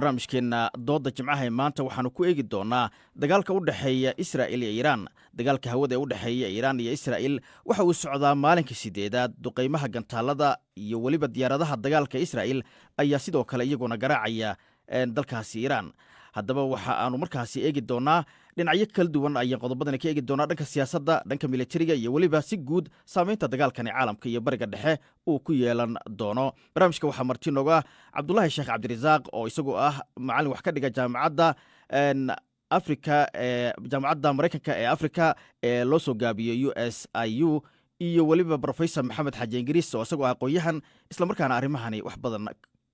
Barnaamijkeenna dooda Jimcaha ee maanta waxaanu ku eegi doonaa dagaalka u dhexeeya Israa'il iyo Iiraan. Dagaalka hawada ee u dhexeeya Iiraan iyo Israa'il waxa uu socdaa maalinka sideedaad. Duqaymaha gantaalada iyo weliba diyaaradaha dagaalka Israa'il ayaa sidoo kale iyaguna garaacaya dalkaasi Iiraan. Haddaba waxa aanu markaasi eegi doonaa dhinacyo kala duwan ayaan qodobadani ka eegi doonaa: dhanka siyaasadda, dhanka militariga iyo weliba si guud saamaynta dagaalkani caalamka iyo Bariga Dhexe uu ku yeelan doono. Barnaamijka waxaa marti nooga Cabdulaahi Sheekh Cabdirasaaq, oo isagoo ah macallin wax ka dhiga jaamacadda Africa ee jaamacadda Maraykanka ee Africa ee loo soo gaabiyo USIU, iyo weliba Professor Maxamed Xaaji Ingiriis, oo isagoo ah aqoon-yahan islamarkaana arrimahani wax badan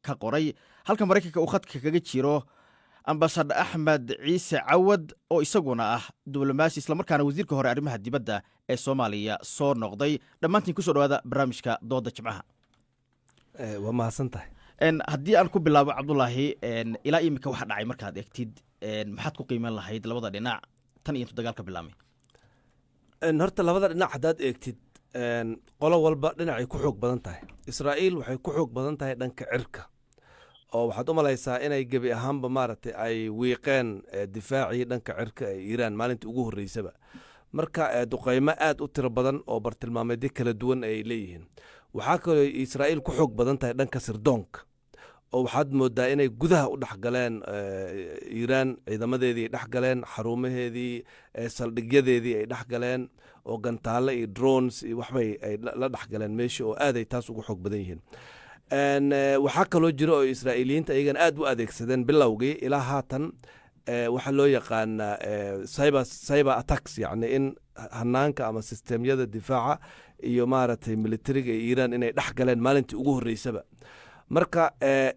ka qoray. Halka Maraykanka uu khadka kaga jiro Ambassador Axmed Ciise Cawad, oo isaguna ah diblomaasi islamarkaana wasiirka hore arrimaha dibadda ee Soomaaliya soo noqday. Dhammaantiin kusoo dhawaada barnaamijka dooda Jimcaha. Waa mahadsan tahay. Haddii aan ku bilaabo Cabdulaahi, ilaa iminka waxa dhacay markaad eegtid, maxaad ku qiiman lahayd labada dhinac tan iyo intuu dagaalka bilaabmay? Horta labada dhinac haddaad eegtid, qolo walba dhinacay ku xoog badan tahay. Israa'iil waxay ku xoog badan tahay dhanka cirka, oo waxaad u malaysaa inay gebi ahaanba maaragtay ay wiiqeen difaacii dhanka cirka ee Iiraan maalintii ugu horreysaba. Marka duqeymo aad u tiro badan oo bartilmaameedyo kala duwan ay leeyihiin. Waxaa kaloo Israa'iil ku xoog badan tahay dhanka sirdoonka, oo waxaad moodaa inay gudaha u dhex galeen Iiraan, ciidamadeedii ay dhex galeen, xarumaheedii, saldhigyadeedii ay dhex galeen, oo gantaale iyo drones iyo waxbay ay la dhex galeen meesha, oo aaday taas ugu xoog badan yihiin. Waxaa kaloo jira oo Israa'iiliyiinta ayagana aad u adeegsadeen bilowgii ilaa haatan waxaa loo yaqaanaa cyber attacks, yacni in hanaanka ama sistemyada difaaca iyo maaragtay militariga ee Iiraan inay dhex galeen maalintii ugu horreysaba. Marka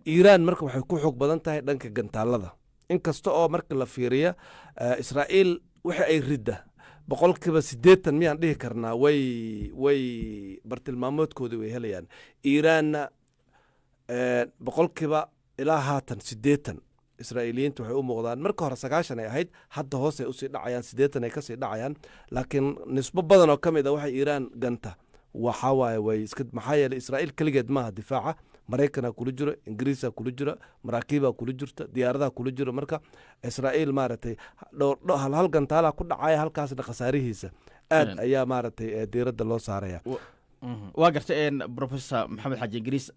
Iiraan marka waxay ku xoog badan tahay dhanka gantaalada, inkasta oo marka la fiiriya Israa'iil waxa ay ridda 80% miyaan dhihi karnaa way bartilmaamoodkoodii way helayaan. Iiraanna boqolkiiba ilaa haatan 80 Israa'iiliyiinta waxay u muuqdaan. Marka hore 90 ay ahayd, hadda hoosay usii dhacayaan, 80 ay kasii dhacayaan, laakiin nisbo badan oo ka mid a waxay Iiraan ganta waxaa waaye way iska, maxaa yeelay Israa'iil keligeed maaha difaaca. Maraykanaa kula jiro, Ingiriisaa kula jiro, maraakiibaa kula jirta, diyaaradaha kula jiro. Marka Israa'iil maaragtay dhowr hal hal gantaalaha ku dhacaya, halkaasna khasaarihiisa aad ayaa maaragtay diiradda loo saaraya. Waa gartay. Professor Maxamed Xaaji Ingiriis,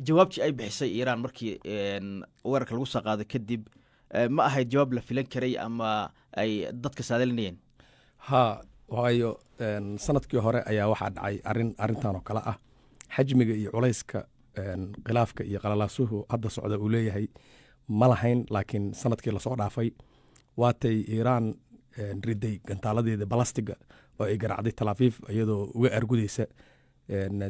jawaabtii ay bixisay Iiraan markii weerarka lagu soo qaaday kadib ma ahayd jawaab la filan karay ama ay dadka saadalinayeen? Ha, waayo sanadkii hore ayaa waxaa dhacay arin arrintan oo kale ah. Xajmiga iyo culayska khilaafka iyo qalalaasuhu hadda socda uu leeyahay ma lahayn, laakiin sanadkii lasoo dhaafay waatay Iiraan riday gantaaladeeda balastiga oo ay garaacday Tel Aviv, iyadoo uga argudaysa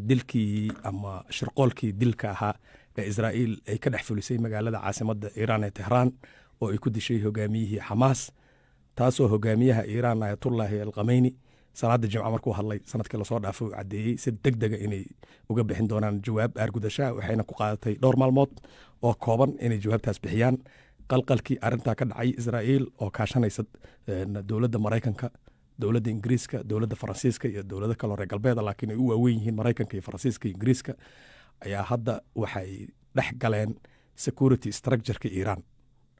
dilkii ama shirqoolkii dilka ahaa ee Israa'iil ay ka dhex fulisay magaalada caasimadda Iiraan ee Tehraan, oo ay ku dishay hogaamiyihii Xamaas, taasoo hogaamiyaha Iiraan Ayatullaahi Alkhameyni salaada Jimca markuu hadlay sanadkii lasoo dhaafay uu caddeeyey si deg dega inay uga bixin doonaan jawaab aargudashaha. Waxayna ku qaadatay dhowr maalmood oo kooban inay jawaabtaas bixiyaan. Qalqalkii arrintaa ka dhacay, Israa'iil oo kaashanaysa dowladda Maraykanka, dowladda Ingiriiska, dowladda Faransiiska iyo dowlado kaloo reer galbeeda, laakiin ay u waaweyn yihiin Maraykanka iyo Faransiiska iyo Ingiriiska, ayaa hadda waxay dhex galeen security structure-ka Iiraan.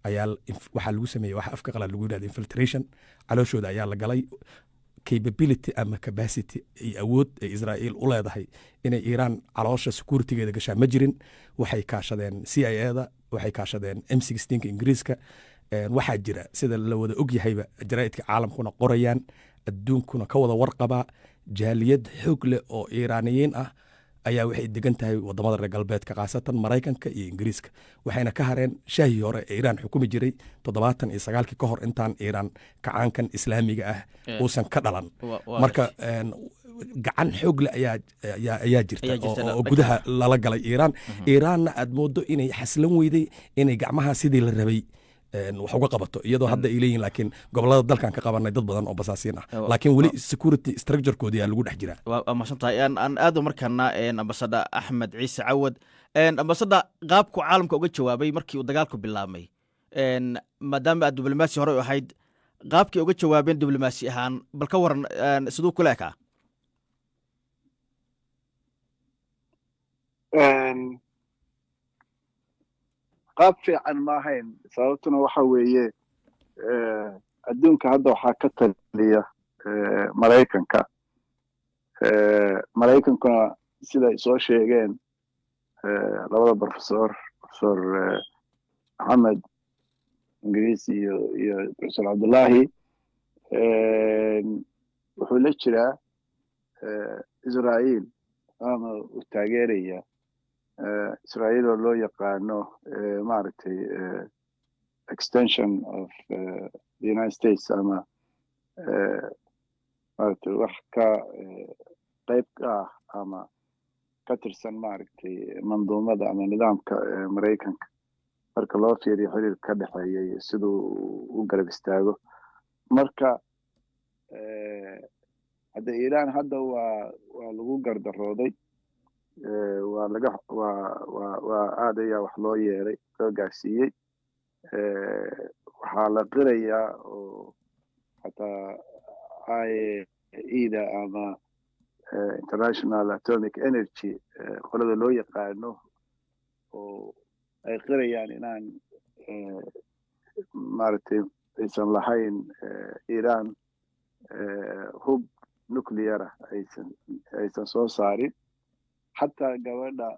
Ayaa waxaa lagu sameeyey waxa afka qalaad lagu yidhahdo infiltration. Calooshooda ayaa la galay. Capability ama capacity iyo awood ay Israa'iil u leedahay inay Iiraan caloosha security-geeda gashaa ma jirin. Waxay kaashadeen CIA-da, waxay kaashadeen M16-ka Ingiriiska. Waxaa jira, sida la wada ogyahayba, jaraa'idka caalamkuna qorayaan, adduunkuna ka wada warqabaa, jaaliyad xoog leh oo Iiraaniyiin ah ayaa waxay degan tahay wadamada reer galbeedka, khaasatan Maraykanka iyo Ingiriiska. Waxayna ka hareen shaahii hore ee Iiraan xukumi jiray 79-kii ka hor, intaan Iiraan kacaankan Islaamiga ah uusan ka dhalan. Marka gacan xoog leh ayaa jirta oo gudaha lala galay Iiraan. Iiraanna aad moodo inay xaslan weyday inay gacmaha sidii la rabay wax uga qabato, iyadoo hadda ay leeyihin laakiin gobolada dalkan ka qabanay dad badan oo basaasiin ah, laakiin weli security structure-koodii aa lagu dhex jiraa. Waa mahadsan tahay. Aan aado markaana Ambassador Axmed Ciise Cawad. Ambassador, qaabku caalamka uga jawaabay markii uu dagaalku bilaabmay, maadaama aad diblomaasi hore u ahayd, qaabkay uga jawaabeen diblomaasi ahaan bal ka waran, siduu kula ekaa? Qaab fiican ma ahayn. Sababtuna waxa weeye, adduunka hadda waxaa ka taliya Maraykanka. Maraykankuna, sida ay soo sheegeen labada professor, Professor Maxamed Ingiriis iyo Professor Cabdullahi, wuxuu la jiraa Israa'iil ama uu taageeraya Israa'iil, oo loo yaqaano, maaragtay, extension of the United States ama, maaragtay, wax ka qayb ka ah ama ka tirsan, maaragtay, manduumada ama nidaamka Maraykanka, marka loo fiiriyo xiriirka ka dhexeeya iyo siduu u garab istaago. Marka hadda Iiraan hadda waa lagu gardarooday, waa laga waa aad ayaa wax loo yeelay, loo gaarsiiyey. Waxaa la qirayaa oo xataa IAEA ama International Atomic Energy qolada loo yaqaano oo ay qirayaan inaan, maaragtay, aysan lahayn Iiraan hub nuclear ah, aysan soo saarin. Xataa gabadha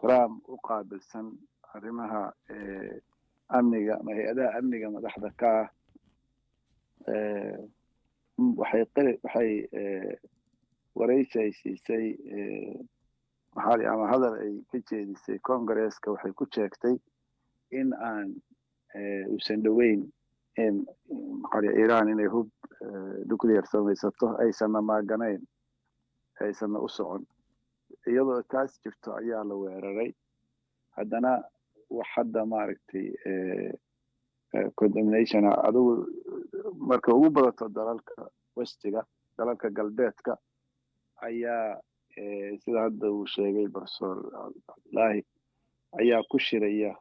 Trump u qaabilsan arrimaha amniga ama hay-adaha amniga madaxda ka ah waxay waraysi ay siisay, maxaa, ama hadal ay ka jeedisay Congresska, waxay ku sheegtay in aan uusan dhoweyn in, maxaa, Iiraan inay hub nuclear samaysato, aysanna maaganayn, aysanna u socon. Iyadoo taas jirto ayaa la weeraray. Haddana wax hadda, maaragtay, condemnation adigu marka ugu badato dalalka Westiga, dalalka Galbeedka ayaa, sida hadda uu sheegay Professor Cabdullaahi, ayaa ku shiraya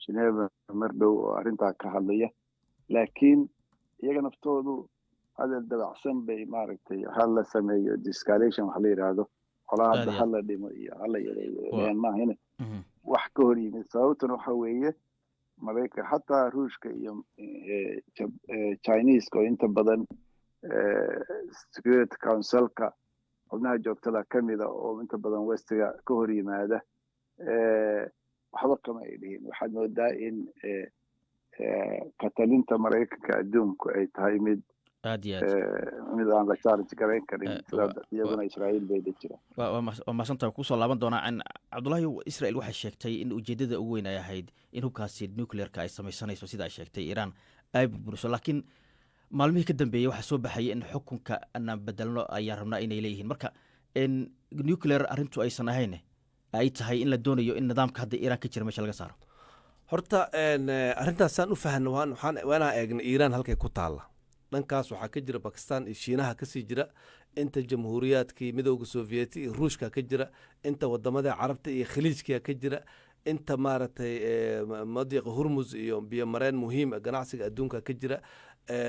Geneva mar dhow oo arrintaa ka hadlaya. Laakiin iyaga naftoodu hadal dabacsan bay, maaragtay, ha la sameeyo de-escalation wax la yidhaahdo, colaadda ha la dhimo iyo ha la yareeyo maahine, wax ka hor yimid. Sababtuna waxa weeye, Maraykan, xataa Ruushka iyo Chineska oo inta badan Security Councilka xubnaha joogtada ka mida oo inta badan Westiga ka hor yimaada, waxba kama ay dhihin. Waxaad moodaa in katalinta Maraykanka adduunku ay tahay mid Aad iyo aad mid aan la challenge garayn karin. Iyaguna Israa'iil bay la jiraan. Waa mahadsantahay, kusoo laaban doonaa. Cabdullaahi, Israel waxay sheegtay in ujeeddada ugu weyn ay ahayd in hubkaasi nuclearka ay samaysanayso, sida ay sheegtay Iiraan, ay burburiso. Laakiin maalmihii ka dambeeyey waxaa soo baxaya in xukunka anaan bedelno ayaan rabnaa inay leeyihiin. Marka nuclear arrintu aysan ahayn, ay tahay in la doonayo in nidaamka hadda Iiraan ka jira meesha laga saaro. Horta arrintaasaan u fahanno, waa inaan eegna Iiraan halkay ku taalla. Dhankaas waxaa ka jira Bakistan iyo Shiinaha kasii jira, inta Jamhuuriyaadkii Midowda Soviyeeti iyo Ruushka ka jira, inta wadamada Carabta iyo Khaliijka ka jira, inta, maaragtay, madiiqa Hurmus iyo biyomareen muhiim ganacsiga adduunka ka jira,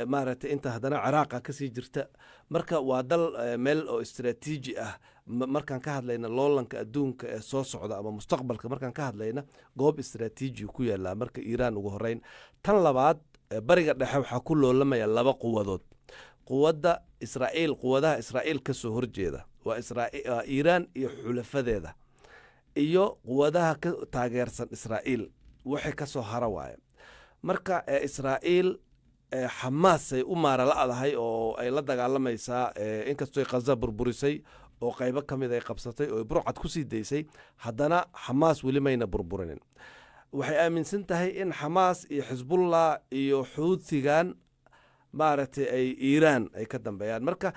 maaragtay, inta haddana Ciraaqa kasii jirta. Marka waa dal meel oo istaraatiiji ah. Markaan ka hadlayna loolanka adduunka ee soo socda ama mustaqbalka markaan ka hadlayna, goob istaraatiiji ku yaallaa. Marka Iiraan ugu horeyn. Tan labaad, Bariga Dhexe waxaa ku loolamaya laba quwadood: quwadda Israa'iil, quwadaha Israa'iil ka soo horjeeda, waa Iiraan iyo xulafadeeda, iyo quwadaha ka taageersan Israa'iil, wixii ka soo hara waaye. Marka Israa'iil Xamaas ay u maara la'dahay oo ay la dagaalamaysaa, inkastoy Khaza burburisay oo qaybo ka mid ay qabsatay oo burcad ku sii daysay, haddana Xamaas weli mayna burburinin. Waxay aaminsan tahay in Xamaas iyo Xisbullah iyo Xuutigan, maaragtay, ay Iiraan ay ka dambeeyaan. Marka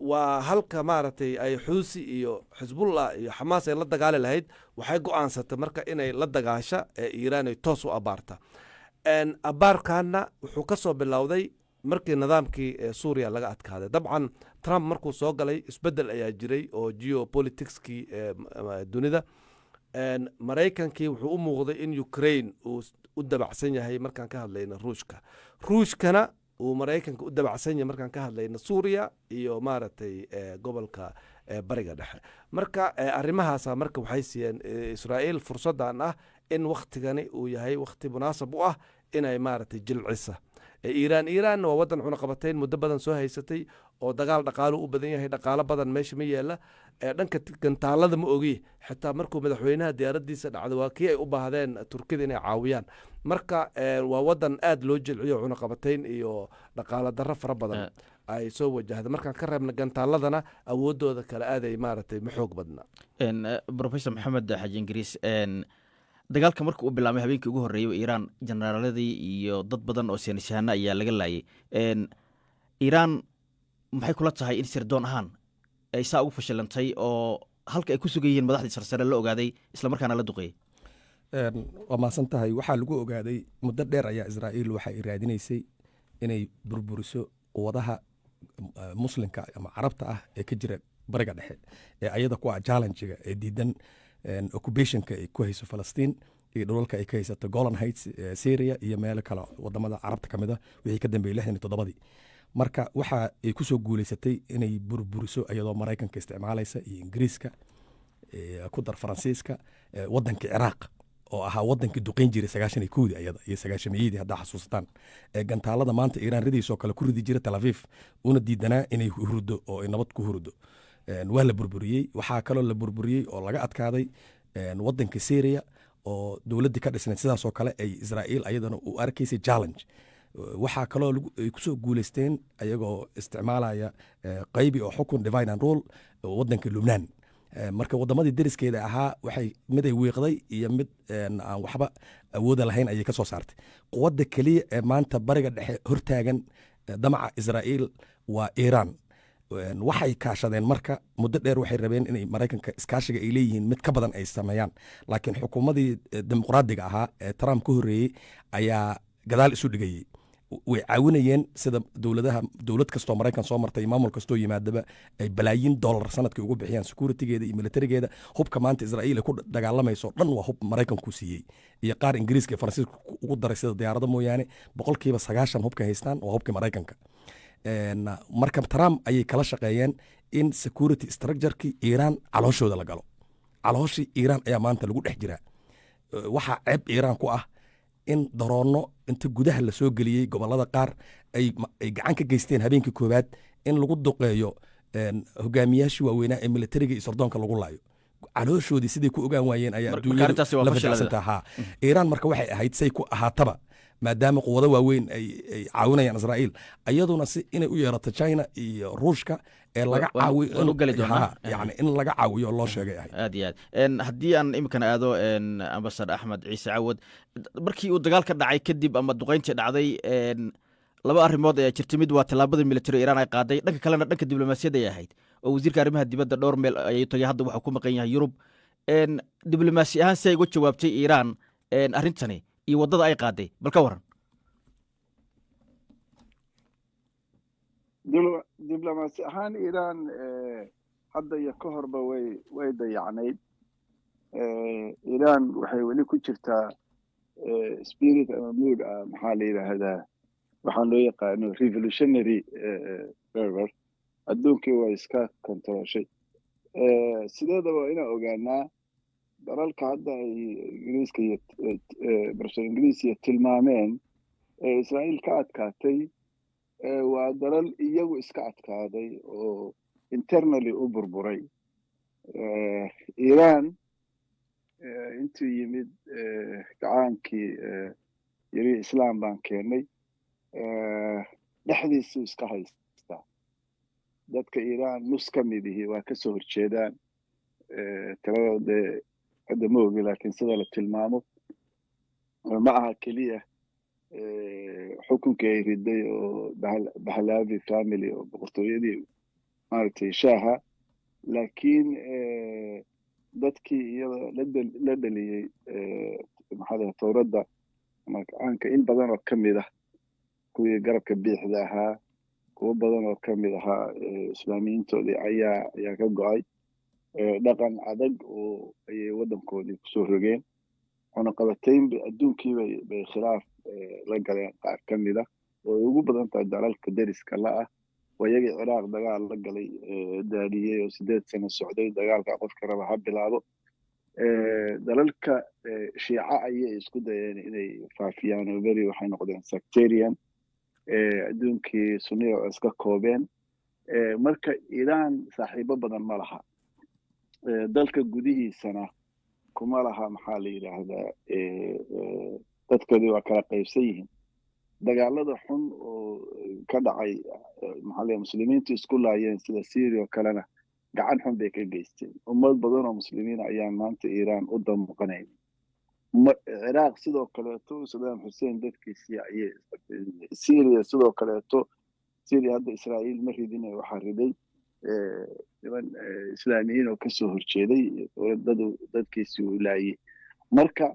waa halka, maaragtay, ay Xuusi iyo Xisbullah iyo Xamaas ay la dagaali lahayd, waxay go-aansatay marka inay la dagaasha ee Iiraan ay toos u abaarta. Abaarkaana wuxuu ka soo bilowday markii nidaamkii Suuriya laga adkaaday. Dabcan Trump markuu soo galay, isbeddel ayaa jiray oo geopoliticskii dunida. Maraykankii wuxuu u muuqday in Ukraine uu u dabacsan yahay markaan ka hadlayna Ruushka, Ruushkana uu Maraykanka u dabacsan yahay markaan ka hadlayna Suuriya iyo, maaragtay, gobolka. Bariga Dhexe. Marka arrimahaasa marka waxay siiyeen Israa'iil fursaddan ah in wakhtigani uu yahay wakhti munaasab u ah inay maaragtay jilcisa Iiraan. Iiraanna waa waddan cunaqabatayn muddo badan soo haysatay oo dagaal dhaqaalo u badan yahay, dhaqaalo badan meesha ma yeela. Dhanka gantaalada ma ogi, xitaa markuu madaxweynaha diyaaraddiisa dhacdo waa kii ay u baahdeen Turkida inay caawiyaan. Marka waa waddan aad loo jilciyo, cunaqabatayn iyo dhaqaalo darro fara badan ay soo wajahda. Markaan ka reebna gantaaladana, awoodooda kale aaday maaragtay ma xoog badna. Professor Maxamed Xaji Ingiriis, dagaalka marka uu bilaabmay habeenkii ugu horreeyay Iiraan generaaladii iyo dad badan oo saynisyahanno ayaa laga laayay. Iiraan maxay kula tahay in sirdoon ahaan ay saa ugu fashilantay oo halka ay ku sugan yihiin madaxdii sarsare la ogaaday, islamarkaana la duqeeyey? Waa mahadsan tahay. Waxaa lagu ogaaday muddo dheer ayaa Israa'iil waxa ay raadinaysay inay burburiso quwadaha Muslimka ama Carabta ah ee ka jira Bariga Dhexe ee ayada ku ah challenge-ga ee diidan occupationka ay ku hayso Falastiin iyo dhulalka ay ka haysato Golan Heights, Syria iyo meelo kale wadamada Carabta ka mid a wixii ka dambeeyey 67-dii. Marka waxa ay kusoo guuleysatay inay burburiso, iyadoo Maraykanka isticmaalaysa iyo Ingiriiska, ku dar Faransiiska, wadanka Ciraaq oo ahaa wadankii duqeyn jiray 91-dii ayada iyo 90-meyadii, haddaa xasuusataan, gantaalada maanta Iiraan ridiisoo kale ku ridi jira Tel Aviv, una diidanaa inay hurdo oo ay nabad ku hurdo. Waa la burburiyey. Waxaa kaloo la burburiyey oo laga adkaaday wadanka Syria oo dowladdii ka dhisnayd sidaasoo kale ay Israa'iil ayadana u arkaysay challenge. Waxaa kaloo ay kusoo guuleysteen, ayagoo isticmaalaya qaybi oo xukun, divide and rule, wadanka Lubnaan. Marka wadamadii deriskeeda ahaa waxay mid ay wiiqday iyo mid aan waxba awooda lahayn ayay ka soo saartay. Quwadda keliya ee maanta Bariga Dhexe hortaagan damaca Israa'iil waa Iiraan. Waxay kaashadeen marka muddo dheer, waxay rabeen inay Maraykanka iskaashiga ay leeyihiin mid ka badan ay sameeyaan, laakiin xukuumadii dimuqraadiga ahaa ee Trump ka horreeyey ayaa gadaal isu dhigayey. Way caawinayeen sida dowladaha, dowlad kastoo Maraykan soo martay, maamul kastoo yimaadaba ay balaayiin dollar sanadkii ugu bixiyaan securitygeeda iyo militarigeeda. Hubka maanta Israa'iil ay ku dagaalamayso dhan waa hub Maraykanku siiyey iyo qaar Ingiriiska iyo Faransiiska ugu daray sida diyaarado mooyaane. 90% hubka haystaan waa hubka Maraykanka. Marka Trump ayay kala shaqeeyeen in security structurekii Iiraan calooshooda la galo. Calooshii Iiraan ayaa maanta lagu dhex jiraa. Waxaa ceeb Iiraan ku ah in daroonno inta gudaha lasoo geliyey gobolada qaar ay gacan ka geysteen habeenkii koowaad in lagu duqeeyo hogaamiyaashii waaweynaa ee militariga iyo sirdoonka lagu laayo. Calooshoodii siday ku ogaan waayeen ayaa adduunyadu la fajacsantaa. Haa, Iiraan marka waxay ahayd say ku ahaataba, maadaama quwado waaweyn ay caawinayaan Israa'iil, ayaduna si inay u yeerato China iyo Ruushka ee laga caawiyo, yani in laga caawiyo loo sheegay ahayd. Aad iyo aad. Haddii aan iminkana aado Ambassador Axmed Ciise Cawad, markii uu dagaal ka dhacay kadib ama duqeyntii dhacday, laba arrimood ayaa jirta. Mid waa tallaabada military Iiraan ay qaaday, dhanka kalena dhanka diblomaasiyadda ay ahayd oo wasiirka arrimaha dibadda dhowr meel ayuu tagay, hadda waxuu ku maqan yahay Yurub. Diblomaasi ahaan si ay uga jawaabtay Iiraan arrintani iyo waddada ay qaaday, bal ka waran? Diblomaasi ahaan Iiraan hadda iyo ka horba way dayacnayd. Iiraan waxay weli ku jirtaa spirit ama mood ah, maxaa la yidhaahdaa, waxaan loo yaqaano revolutionary fervor. Adduunkii waa iska controlshay. Sideedaba waa inaan ogaanaa dalalka hadda ay Ingiriiska iyo Professor Ingiriis iyo tilmaameen ee Israa'iil ka adkaatay waa dalal iyagu iska adkaaday oo internally u burburay. Iiraan intuu yimid gacaankii yiri "Islaam baan keenay", dhexdiisuu iska haystaa. Dadka Iiraan nus ka mid ihi waa kasoo horjeedaan tiradooda dee hadda ma ogi, laakiin sida la tilmaamo ma aha keliya xukunkii ay riday oo Pahlavi family oo boqortooyadii maaragtay shaaha, laakiin dadkii iyada la dhaliyey, maxaa la towradda ama kacaanka, in badan oo ka mid ah kuwii garabka biixda ahaa, kuwo badan oo ka mid ahaa Islaamiyiintoodii ayaa ka go'ay. Dhaqan adag oo ayay waddankoodii kusoo rogeen, cunaqabatayn bay adduunkii bay khilaaf la galeen qaar ka mid ah oo ay ugu badan tahay dalalka deriska la ah. Waa iyagii Ciraaq dagaal la galay, daaliyey oo 8 sano socday dagaalka. Qofka raba ha bilaabo. Dalalka Shiica ayay isku dayeen inay faafiyaan oo beri waxay noqdeen sectarian, adduunkii Sunniga oo iska koobeen. Marka Iiraan saaxiibo badan ma laha, dalka gudihiisana kuma laha. Maxaa la yidhaahdaa, dadkoodii waa kala qaybsan yihiin. Dagaalada xun oo ka dhacay, maxaa la, Muslimiintu isku laayeen, sida Syria oo kalena, gacan xun bay ka geysteen. Ummad badan oo Muslimiin ayaan maanta Iiraan u damqanayn. Ciraaq sidoo kaleeto, Saddam Xussein dadkiisii ayay. Syria sidoo kaleeto. Syria hadda Israa'iil ma ridin, waxaa riday niman Islaamiyiin oo kasoo horjeeday dadu dadkiisii uu laayey. Marka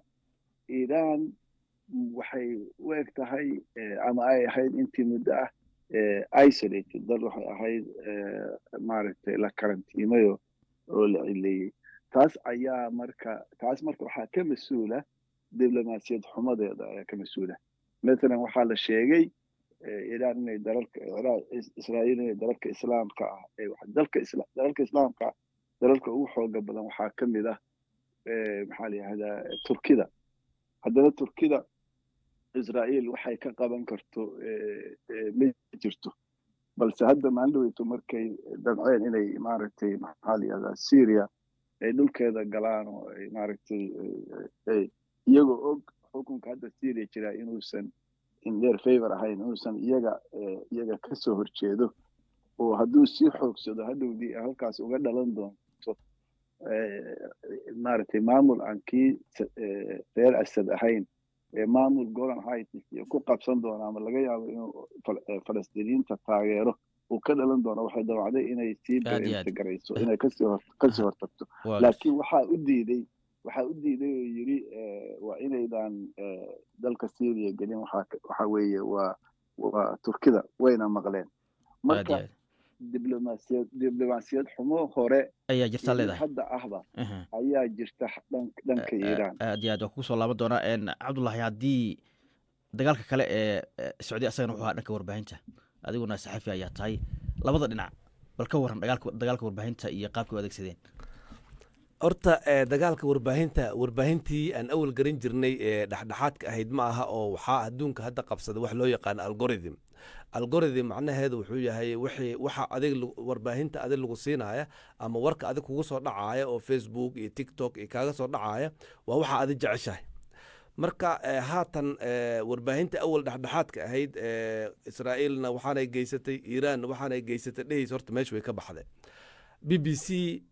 Iiraan waxay u eg tahay ama ay ahayd intii muddo ah isolated dal. Waxay ahayd, maaragtay, la karantiimayo oo la cileeyey. Taas ayaa marka, taas marka waxaa ka mas-uula diblomaasiyad xumadeeda ayaa ka mas-uula. Mathalan, waxaa la sheegay Iiraan inay dalalka, Israa'iil inay dalalka Islaamka ah, dalka dalalka Islaamka, dalalka ugu xooga badan waxaa ka mid ah, maxaa la yihahdaa, Turkida. Haddana Turkida Israa'iil waxay ka qaban karto ma jirto. Balse hadda maalin dhaweyto markay damceen inay, maaragtay, maxaa la yihahdaa, Syria ay dhulkeeda galaan oo ay, maaragtay, iyagoo og xukunka hadda Syria jira inuusan in their favor ahayn, inuusan iyaga kasoo horjeedo, oo hadduu sii xoogsado hadhowdii halkaas uga dhalan doonto, maaragtay, maamul aan kii reer Asad ahayn, maamul Golan Heights iyo ku qabsan doono, ama laga yaabo inuu Falastiiniyiinta taageero uu ka dhalan doono. Waxay damacday inay sii garayso, inay kasii hortagto, laakiin waxaa u diiday oo yidhi waa inaydan dalka Syria gelin. Waxa weeye waa Turkida, wayna maqleen. Marka diblomaasiyad xumo hore ayaa jirta leedahay. Hadda ahba ayaa jirta dhanka Iiraan. Aad iyo aad waa kugu soo laaban doonaa. Cabdullahi, haddii dagaalka kale ee socday asagana wuxuu ahaa dhanka warbaahinta, adiguna saxafi ayaa tahay, labada dhinac bal ka warran dagaalka warbaahinta iyo qaabka u adeegsadeen? Horta dagaalka warbaahinta, warbaahintii aan awal garan jirnay ee dhexdhexaadka ahayd ma aha, oo waxaa adduunka hadda qabsaday wax loo yaqaano algorithm. Algorithm macnaheedu wuxuu yahay wixii waxa adig warbaahinta adig lagu siinaya ama warka adig kugu soo dhacaya oo Facebook iyo TikTok iyo kaaga soo dhacaya waa waxa adig jeceshahay. Marka haatan warbaahinta awal dhexdhexaadka ahayd, Israa'iilna waxaanay geysatay, Iiraanna waxaanay geysatay dhehaysa, horta meesha way ka baxday. BBC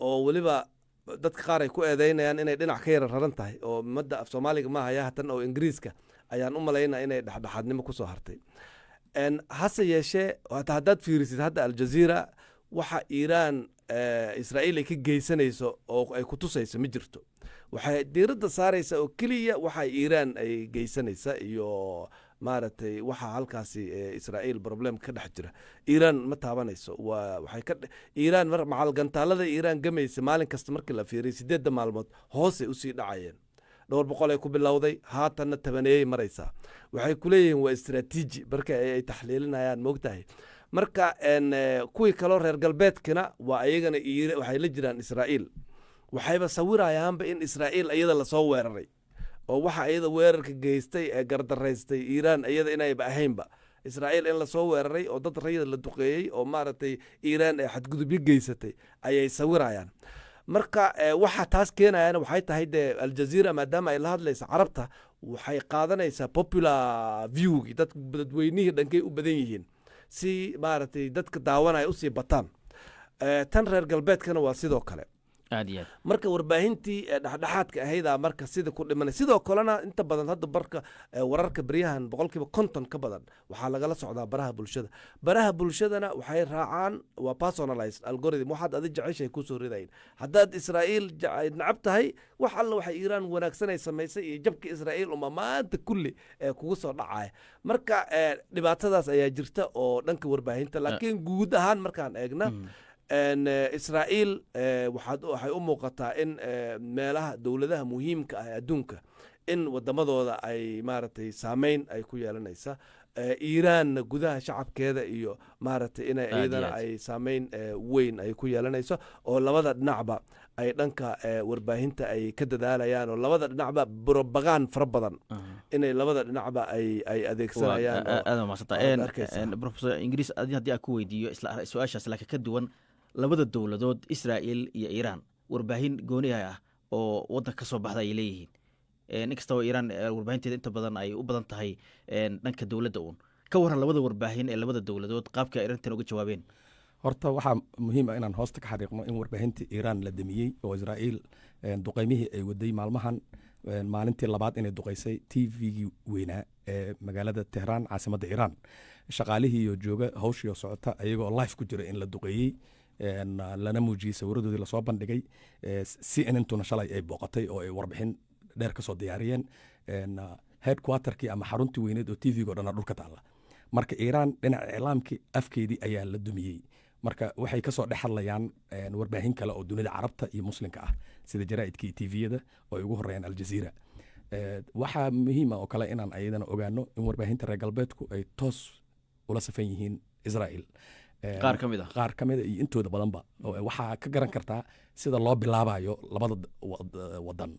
oo weliba dadka qaar ay ku eedeynayaan inay dhinac ka yara raran tahay, oo madda af Soomaaliga ma haya hatan, oo Ingiriiska ayaan u malaynaa inay dhexdhexaadnimo kusoo hartay. Hase yeeshee, hata haddaad fiirisid hadda Aljazeera, waxa Iiraan Israa'iil ay ka geysanayso oo ay ku tusayso ma jirto. Waxay diiradda saaraysa oo keliya waxa Iiraan ay geysanaysa iyo, maaragtay, waxa halkaasi Israa'iil problem ka dhex jira. Iiraan ma taabanayso. Waa waxay ka Iiraan mar macal gantaalada Iiraan gamaysa maalin kasta markii la fiiriyo, 8-da maalmood hoosay usii dhacayeen. Dhowr boqol ay ku bilowday, haatanna tabaneeyay maraysaa. Waxay ku leeyihiin waa istaraatiiji marka ay taxliilinayaan, moogtahay. Marka kuwii kaloo reer galbeedkina waa ayagana waxay la jiraan Israa'iil. Waxayba sawirayaanba in Israa'iil iyada lasoo weeraray, oo waxa iyada weerarka geystay ee gardaraystay Iiraan iyada inayba ahaynba, Israa'iil in lasoo weeraray oo dad rayida la duqeeyey oo, maaragtay, Iiraan ay xadgudubyo geysatay ayay sawirayaan. Marka waxa taas keenayana waxay tahay, dee, Aljazeera maadaama ay la hadlaysa Carabta, waxay qaadanaysaa popular viewgi dad dadweynihii dhankay u badan yihiin, si, maaragtay, dadka daawanaya usii bataan. Tan reer galbeedkana waa sidoo kale. Aad iyo aad. Marka warbaahintii dhexdhexaadka ahaydaa marka sida ku dhimanay. Sidoo kalena inta badan hadda barka wararka beryahan 50% ka badan waxaa lagala socdaa baraha bulshada. Baraha bulshadana waxay raacaan waa personalized algorithm. Waxaad adi jeceshahay kusoo ridayn. Haddaad Israa'iil nacab tahay, wax alla waxay Iiraan wanaagsanay samaysay iyo jabka Israa'iil uma maanta kulli ee kugu soo dhacaya. Marka dhibaatadaas ayaa jirta oo dhanka warbaahinta. Laakiin guud ahaan markaan eegna Israa'iil, waxay u muuqataa in meelaha dowladaha muhiimka ah ee adduunka In wadamadooda ay maaragtay saameyn ay ku yeelanaysa. Iiraanna gudaha shacabkeeda iyo maaragtay inay Aad iyo iyadana aad. ay saameyn weyn ay ku yeelanayso, oo labada dhinacba ay dhanka warbaahinta ay ka dadaalayaan, oo labada dhinacba propaganda fara badan inay labada dhinacba ay adeegsanayaan oo Aad mahadsantaa. Aad arkaysaa. Professor Ingiriis, adi haddii aan ku weydiiyo isla su-aashaas laakiin ka duwan, labada dowladood, Israel iyo Iiraan, warbaahin gooni ah oo waddanka ka soo baxda ay leeyihiin. Inkastoo Iiraan warbaahinteeda inta badan ay u badan tahay dhanka dowladda uun, ka waran labada warbaahin ee labada dowladood qaabka ay arrintan uga jawaabeen? Horta waxaa muhiim ah inaan hoosta ka xariiqno in warbaahinta Iiraan la damiyey, oo Israa'iil duqeymihii ay waday maalmahan, maalintii labaad inay duqeysay TV-gii weynaa ee magaalada Tehraan, caasimadda Iiraan, shaqaalihii iyo jooga, hawshii socota, ayagoo live ku jira in la duqeeyey, lana muujiyey, sawiradoodii lasoo bandhigay. CNN-tuna shalay ay booqatay oo ay warbixin dheer kasoo diyaariyeen. Headquarterkii ama xaruntii weyneed oo TV-ga o dhan dhulka taalla. Marka Iiraan dhinaca iclaamkii afkeedii ayaa la dumiyey. Marka waxay kasoo dhex hadlayaan warbaahin kale oo dunida Carabta iyo Muslimka ah, sida jaraa'idka iyo TV-yada oo ay ugu horeeyaan Aljazeera. Waxaa muhiima oo kale inaan ayadana ogaano in warbaahinta reer galbeedku ay toos ula safan yihiin Israel. Qaar ka mid ah. Qaar ka mid a iyo intooda badanba. Oo waxaa ka garan kartaa sida loo bilaabayo labada wadan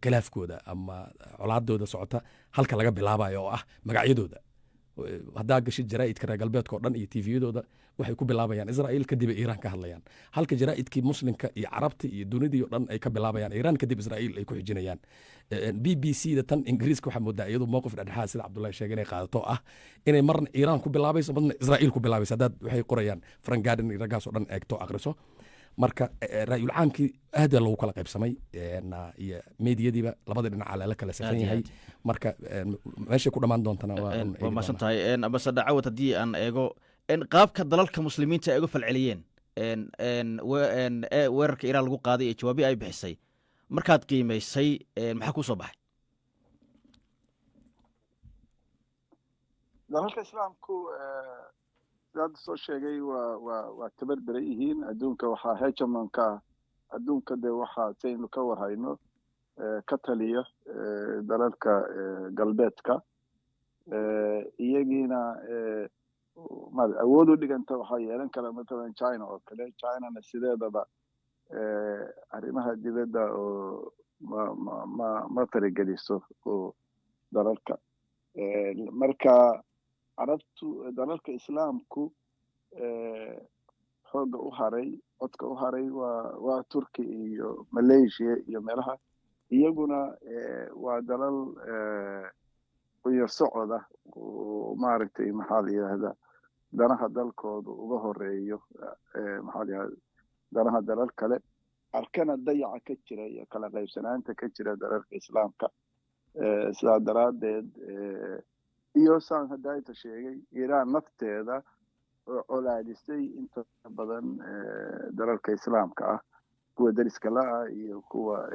khilaafkooda ama colaadooda socota, halka laga bilaabayo oo ah magacyadooda. Haddaa gashid jaraa'idka reer galbeedka oo dhan iyo TV-yadooda, waxay ku bilaabayaan Israel, kadib ay Iiraan ka hadlayaan, halka jaraa'idkii Muslimka iyo Carabta iyo dunidii oo dhan ay ka bilaabayaan Iiraan, kadib Israel ay ku xijinayaan. BBC da tan Ingiriiska waxaa moodaa iyadu mowqif dhexdhexaad, sida Cabdullahi sheegay, inay qaadato, ah inay marna Iiraan ku bilaabayso, marna Israel ku bilaabayso, haddaad waxay qorayaan Frank Garden iyo raggaas oo dhan eegto, aqriso. Marka ra'yul caamkii aad baa loogu kala qaybsamay, iyo meediyadiiba labada dhinaca lala kala safan Aad iyo yahay. aad. Marka meeshay ku dhammaan doontana waa un Waa eegi mahadsan doonaa. tahay. Ambassador Cawad, haddii aan eego qaabka dalalka Muslimiinta ay uga falceliyeen weerarka Iiraan lagu qaaday iyo jawaabii ay bixisay, markaad qiimaysay, maxaa kuu soo baxay? Dalalka Islaamku, sida hadda soo sheegay, waa tabar daran yihiin. Adduunka waxaa hegemonka ah, adduunka de waxaa saynu ka warhayno ka taliya dalalka galbeedka. Iyagiina awood u dhiganta waxaa yeelan kara matalan China oo kale. Chinana sideedaba arrimaha dibadda oo ma farageliso oo dalalka. Marka Carabtu, dalalka Islaamku, xoogga u haray, codka u haray waa Turki iyo Malaysia iyo meelaha. Iyaguna waa dalal quyar socoda oo maaragtay, maxaa la yidhahdaa, danaha dalkooda uga horeeyo maxaa la yidhahda, danaha dalal kale, arkana dayaca ka jira iyo kala qaybsanaanta ka jira dalalka Islaamka. Sidaa daraaddeed iyo saan haddaayta sheegay, Iiraan nafteeda oo colaadisay inta badan dalalka Islaamka ah, kuwa deriska la-ah iyo kuwa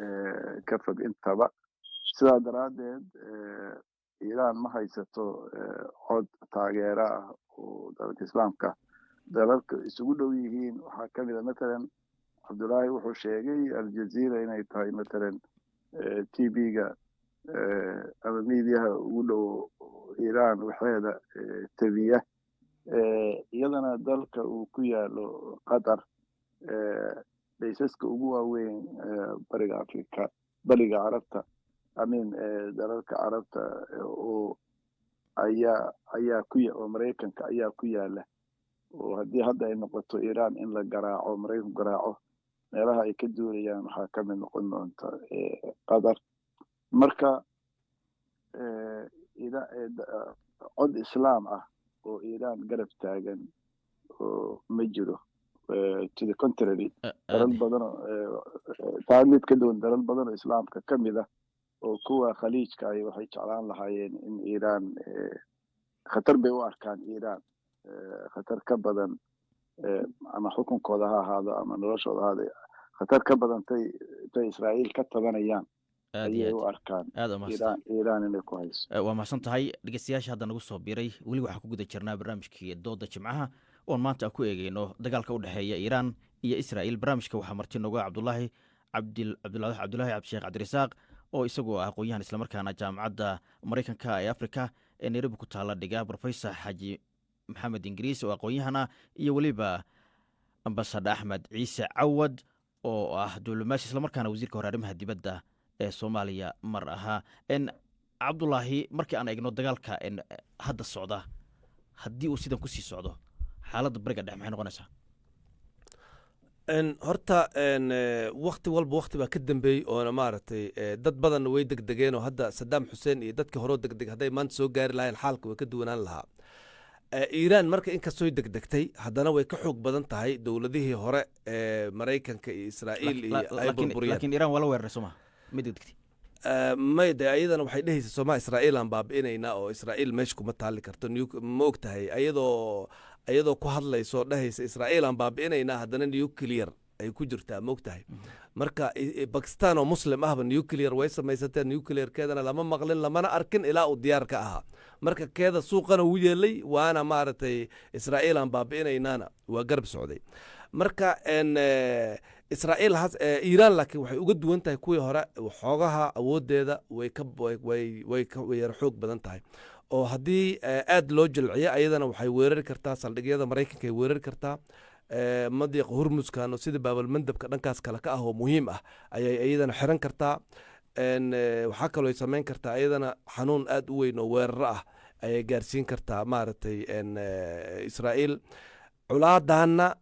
ka fog intaba, sidaa daraaddeed Iiraan ma haysato cod taageero ah oo dalalka Islaamka. Dalalka isugu dhow yihiin waxaa ka mid a matalan, Cabdullaahi wuxuu sheegay Aljazeera inay tahay matalan TV-ga ama miidiyaha ugu dhow Iiraan waxeeda tabiya. Iyadana dalka uu ku yaalo Qatar, baysaska ugu waaweyn bariga Africa, bariga Carabta, I mean dalalka Carabta oo ayaa ku oo Maraykanka ayaa ku yaala, oo haddii hadda ay noqoto Iiraan in la garaaco, Maraykanku garaaco, meelaha ay ka duulayaan waxaa ka mid noqon doonta Qatar. Marka cod Islaam ah oo Iiraan garab taagan oo ma jiro. To the contrary, dalal badan oo taa mid ka duwan, dalal badan oo Islaamka ka mid ah oo kuwa Khaliijka ay waxay jeclaan lahaayeen in Iiraan, khatar bay u arkaan Iiraan, khatar ka badan, ama xukunkooda ha ahaado ama noloshooda ha ahaado, khatar ka badan tay Israa'iil ka tabanayaan ayay u arkaan Iiraan inay ku hayso. Waa mahadsan tahay. Dhegeystayaasha hadda nagu soo biiray, weli waxaan ku guda jirnaa barnaamijkii dooda Jimcaha oon maanta ku eegeyno dagaalka u dhexeeya Iiraan iyo Israa'iil. Barnaamijka waxaa marti nooga Cabdulaahi Cabdulaahi Cabdisheekh Cabdirasaaq. Oo isagoo ah aqoon-yahan, islamarkaana Jaamacadda Maraykanka ee Africa ee Nairobi ku taalla dhiga, Professor Xaaji Maxamed Ingiriis oo aqoon-yahana, iyo weliba Ambassador Axmed Ciise Cawad oo ah diblomaasi, islamarkaana wasiirka hore arrimaha dibadda ee Soomaaliya mar ahaa. Cabdulaahi, markii aan eegno dagaalka hadda socda, haddii uu sidan kusii socdo, xaaladda Bariga Dhexe maxay noqonaysaa? Horta wakti walba wakti baa ka dambeeyey, oona maaragtay dad badanna way degdegeen, oo hadda Saddam Xuseen iyo dadkii horoo degdeg hadday maanta soo gaari lahayn, xaalka way ka duwanaan lahaa. Iiraan marka inkastooy degdegtay, haddana way ka xoog badan tahay dowladihii hore ee Maraykanka iyo Israa'iil iyo ay burburiyeen. Laakiin Iiraan waa la weeraray, soo maha? Ma degdegtay? May de, ayadana waxay dhehaysa sooma Israa'iil aan baabi'inaynaa oo Israa'iil meesha kuma taali karto. Ma og tahay, ayadoo ku hadlayso, dhehaysa Israa'iil aan baabi'inaynaa, haddana nuclear ay ku jirtaa, ma og tahay? Marka Bakistan oo Muslim ahba nuclear way samaysatee, nuclearkeedana lama maqlin, lamana arkin ilaa uu diyaar ka ahaa. Marka keeda suuqana wuu yeelay, waana maaragtay Israa'iil aan baabi'inaynaana waa garab socday. Marka Israa'iil has Iiraan laakiin waxay uga duwan tahay kuwii hore, xoogaha awoodeeda way ka way way ka way yara xoog badan tahay, oo haddii aad loo jilciyo, ayadana waxay weerari kartaa saldhigyada Maraykanka, ay weerari kartaa madiiqa Hurmuskan oo sida Baabalmandabka dhankaas kale ka ah oo muhiim ah ayay iyadana xiran kartaa. Waxaa kaloo ay samayn kartaa iyadana xanuun aad u weyn oo weeraro ah ayay gaarsiin kartaa maaragtay Israa'iil. Colaadaana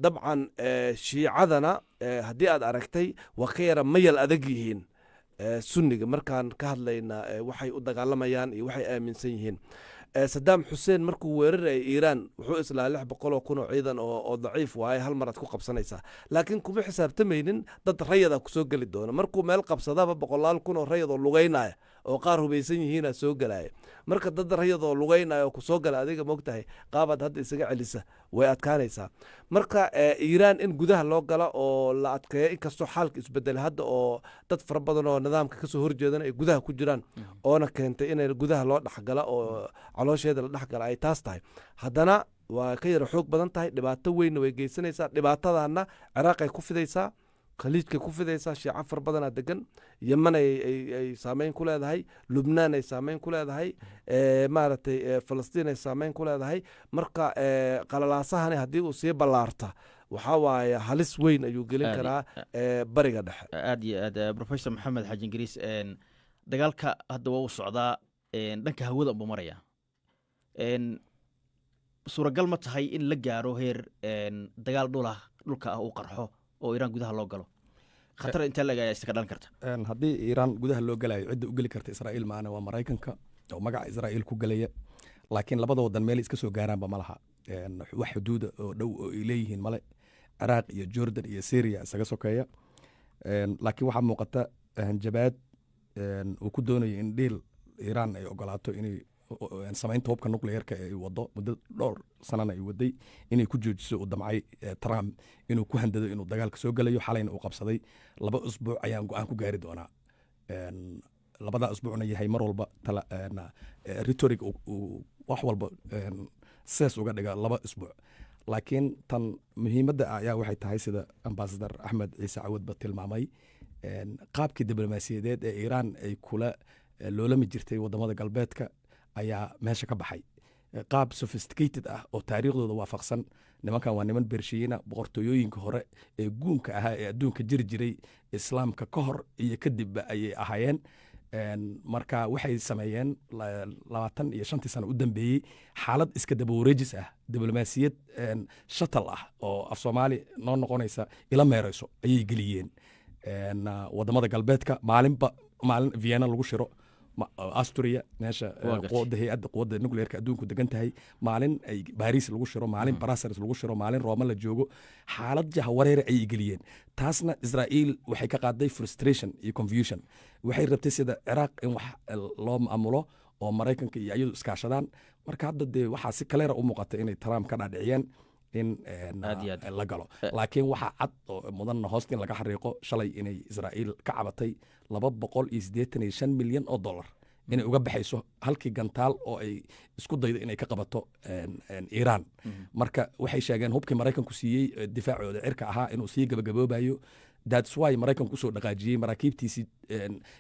dabcan Shiicadana haddii aad aragtay, waa ka yara mayal adag yihiin Sunniga markaan ka hadlayna waxay u dagaalamayaan iyo waxay aaminsan yihiin. Saddam Xuseen markuu weerarayay Iiraan, wuxuu islaa 600,000 oo ciidan oo daciif waaye, hal mar aad ku qabsanaysaa, laakiin kuma xisaabtamaynin dad rayada kusoo geli doona. Markuu meel qabsadaba, boqolaal kun oo rayad oo lugeynaya oo qaar hubaysan yihiina soo gelaya. Marka dad rayad oo lugeynaya oo kusoo gala, adiga mogtahay qaabaad hadda isaga celisa way adkaanaysaa. Marka Iiraan in gudaha loo gala oo la adkeeyo, inkastoo xaalka isbedelay hadda oo dad fara badan oo nidaamka kasoo horjeedana ay gudaha ku jiraan, oona keentay inay gudaha loo dhexgala oo caloosheeda la dhexgala ay taas tahay, haddana waa ka yara xoog badan tahay. Dhibaato weynna way geysanaysaa. Dhibaatadana Ciraaqay ku fidaysaa, Khaliijkay ku fidaysaa, Shiico fara badanaa degan. Yeman ay saameyn ku leedahay, Lubnaan ay saameyn ku leedahay, maaragtay Falastiin ay saameyn ku leedahay. Marka qalalaasahani haddii uu sii ballaarta, waxaa waaye halis weyn ayuu gelin karaa Bariga Dhexe. Aad iyo aad. Professor Maxamed Xaaji Ingiriis, dagaalka hadda waa uu socdaa, dhanka hawada unbuu maraya. Suuragal ma tahay in la gaaro heer dagaal dhulah dhulka ah uu qarxo oo Iiraan gudaha loo galo? Khatar intee lag ayaa iska dhalan karta? Haddii Iiraan gudaha loo galayo, cidda u geli karta Israa'iil maana, waa Maraykanka oo magaca Israa'iil ku galaya. Laakiin labada wadan meel iska soo gaaraanba ma laha. Wax xuduuda oo dhow oo ay leeyihiin male. Ciraaq iyo Jordan iyo Syria isaga sokeeya. Laakiin waxaa muuqata hanjabaad uu ku doonayo in dhiil Iiraan ay ogolaato inay samaynta hubka nuclearka ay wado, muddo dhowr sanana ay waday, inay ku joojiso uu damcay Trump inuu ku handado inuu dagaalka soo gelayo. Xalayna uu qabsaday 2 usbuuc ayaan go-aan ku gaari doonaa. Labada usbuucna yahay mar walba rhetoric uu wax walba sees uga dhiga 2 isbuuc. Laakiin tan muhiimadda ayaa waxay tahay, sida Ambassador Axmed Ciise Cawadba tilmaamay, qaabkii diblomaasiyadeed ee Iiraan ay kula loolami jirtay wadamada galbeedka ayaa meesha ka baxay. Qaab sophisticated ah oo taariikhdooda waafaqsan. Nimankan waa niman Bershiyiina, boqortooyooyinka hore ee guunka ahaa ee adduunka jiri jiray Islaamka ka hor iyo kadibba ayay ahaayeen. Marka waxay sameeyeen 25-tii sano u dambeeyey xaalad iska daba wareejis ah, diblomaasiyad shuttle ah oo af Soomaali noo noqonaysa ila meereyso ayay geliyeen wadamada galbeedka. Maalinba maalin Vienna lagu shiro, Austria, meesha quwadda hay-adda quwadda nuclearka adduunku degan tahay, maalin ay Paris lagu shiro, maalin Brussels lagu shiro, maalin Roma la joogo, xaalad jahawareere ayay geliyeen. Taasna Israa'iil waxay ka qaaday frustration iyo confusion. Waxay rabtay sida Ciraaq in wax loo maamulo oo Maraykanka iyo iyadu iskaashadaan. Marka hadda dee waxaa si kaleera u muuqata inay Trump ka dhaadhiciyeen in la galo. Laakiin waxaa cad oo mudanna hoosta in laga xariiqo, shalay inay Israa'iil ka cabatay 285 milyan oo dollar inay uga baxayso halkii gantaal oo ay isku daydo inay ka qabato Iiraan. Marka waxay sheegeen hubkii Maraykanku siiyey difaacooda cirka ahaa inuu sii gabagaboobayo. That's why Maraykanku usoo dhaqaajiyey maraakiibtiisii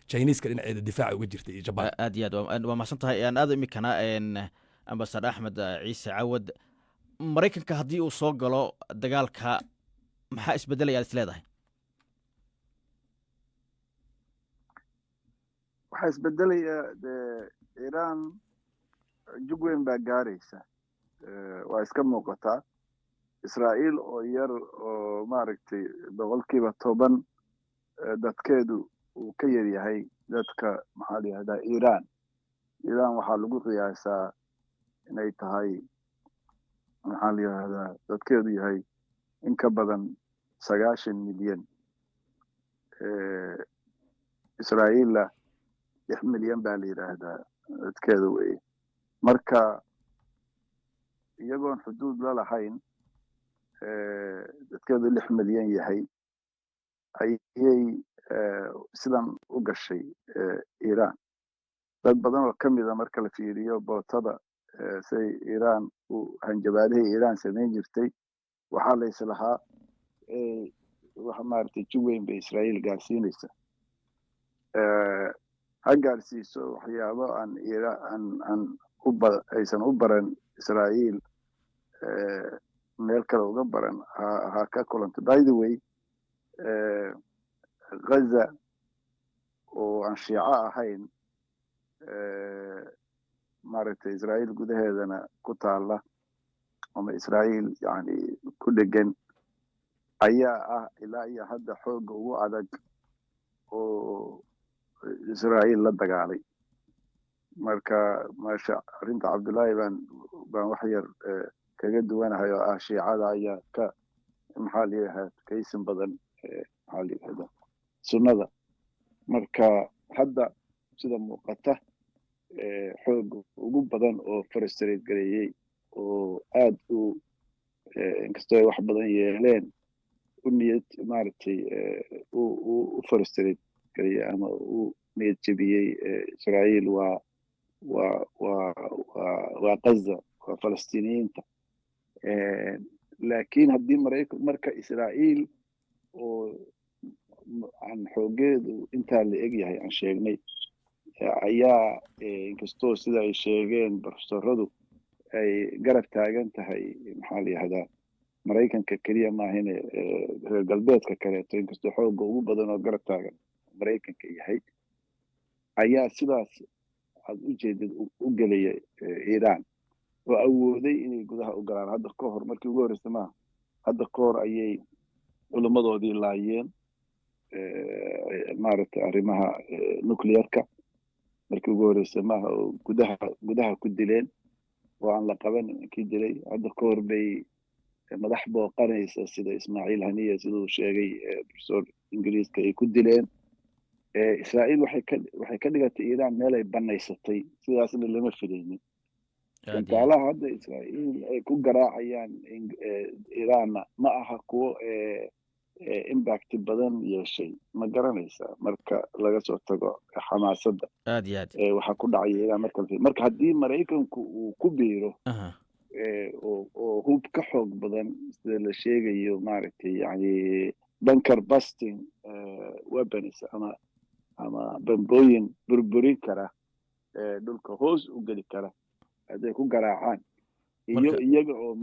Chiniiska dhinaceeda difaaca uga jirtay iyo Jaban. Aad iyo aad waa mahadsan tahay. Aan aad imikana Ambassador Axmed Ciise Cawad. Maraykanka haddii uu soo galo dagaalka, maxaa isbedelaya aad is leedahay? Waxaa isbedelaya dee, Iiraan jug weyn baa gaaraysa, waa iska muuqataa. Israa'iil oo yar oo maaragtay 10% dadkeedu uu ka yar yahay dadka, maxaa la yihahdaa, Iiraan. Iiraan waxaa lagu qiyaasaa inay tahay, maxaa la yihahdaa, dadkeedu yahay in ka badan 90 milyan, Israa'iilla 6 milyan baa la yidhaahdaa dadkeeda weye. Marka iyagoon xuduud la lahayn, dadkeedu 6 milyan yahay, ayay sidan u gashay Iiraan. Dad badan oo ka mida marka la fiiriyo bootada say Iiraan u hanjabaadihii Iiraan samayn jirtay, waxaa la islahaa wax maaragtay jug weyn bay Israa'iil gaarsiinaysa. Ha gaarsiiso waxyaabo aan aan aan u ba aysan u baran Israa'iil, meel kale uga baran ha ka kulanto. By the way, Gaza oo aan Shiico ahayn, maaragtay, Israa'iil gudaheedana ku taala ama Israa'iil yani ku dhegan, ayaa ah ilaa iyo hadda xoogga ugu adag oo Israa'iil la dagaalay. Marka meesha arrinta Cabdullaahi baan wax yar kaga duwanahay oo ah Shiicada ayaa ka, maxaa la yidhahdaa, kaysin badan, maxaa la yidhahdaa, Sunnada. Marka hadda sida muuqata, xoog ugu badan oo frustrate gareeyey oo aad u, inkastoo ay wax badan yeeleen, u niyad maaragtay u frustrate gareeyey ama u niyad jebiyey Israa'iil waa Gaza, waa Falastiiniyiinta. Laakiin haddii Maraykan, marka Israa'iil oo aan xoogeedu intaa la eg yahay aan sheegnay, ayaa inkastoo sida ay sheegeen profesoradu ay garab taagan tahay, maxaa la yihahdaa, Maraykanka keliya maahine reer galbeedka kaleeto, inkastoo xooga ugu badan oo garab taagan Maraykanka yahay, ayaa sidaas aad u jeedid u gelaya Iiraan oo awooday inay gudaha u galaan. Hadda ka hor markii ugu horreysay maaha, hadda ka hor ayay culimmadoodii laayeen, maaragtay, arrimaha nuclearka markii ugu horreysay maaha oo gudaha ku dileen oo aan la qaban kii dilay. Hadda ka hor bay madax booqanaysa sida Ismaaciil Haniya, siduu sheegay professor Ingiriiska, ay ku dileen. Israa'iil waxay ka dhigatay Iiraan meel ay banaysatay, sidaasna lama filaynin. Gantaalaha hadda Israa'iil ay ku garaacayaan Iiraanna ma aha kuwo impact badan yeeshay, ma garanaysaa, marka laga soo tago xamaasadda. Aad iyo aad. Waxaa ku dhacaya Iiraan marka haddii Maraykanku uu ku biiro oo hub ka xoog badan, sida la sheegayo, maaragtay, yani bunker busting weapons ama bambooyin burburin kara, dhulka hoos u geli kara, hadday ku garaacaan iyo iyaga oo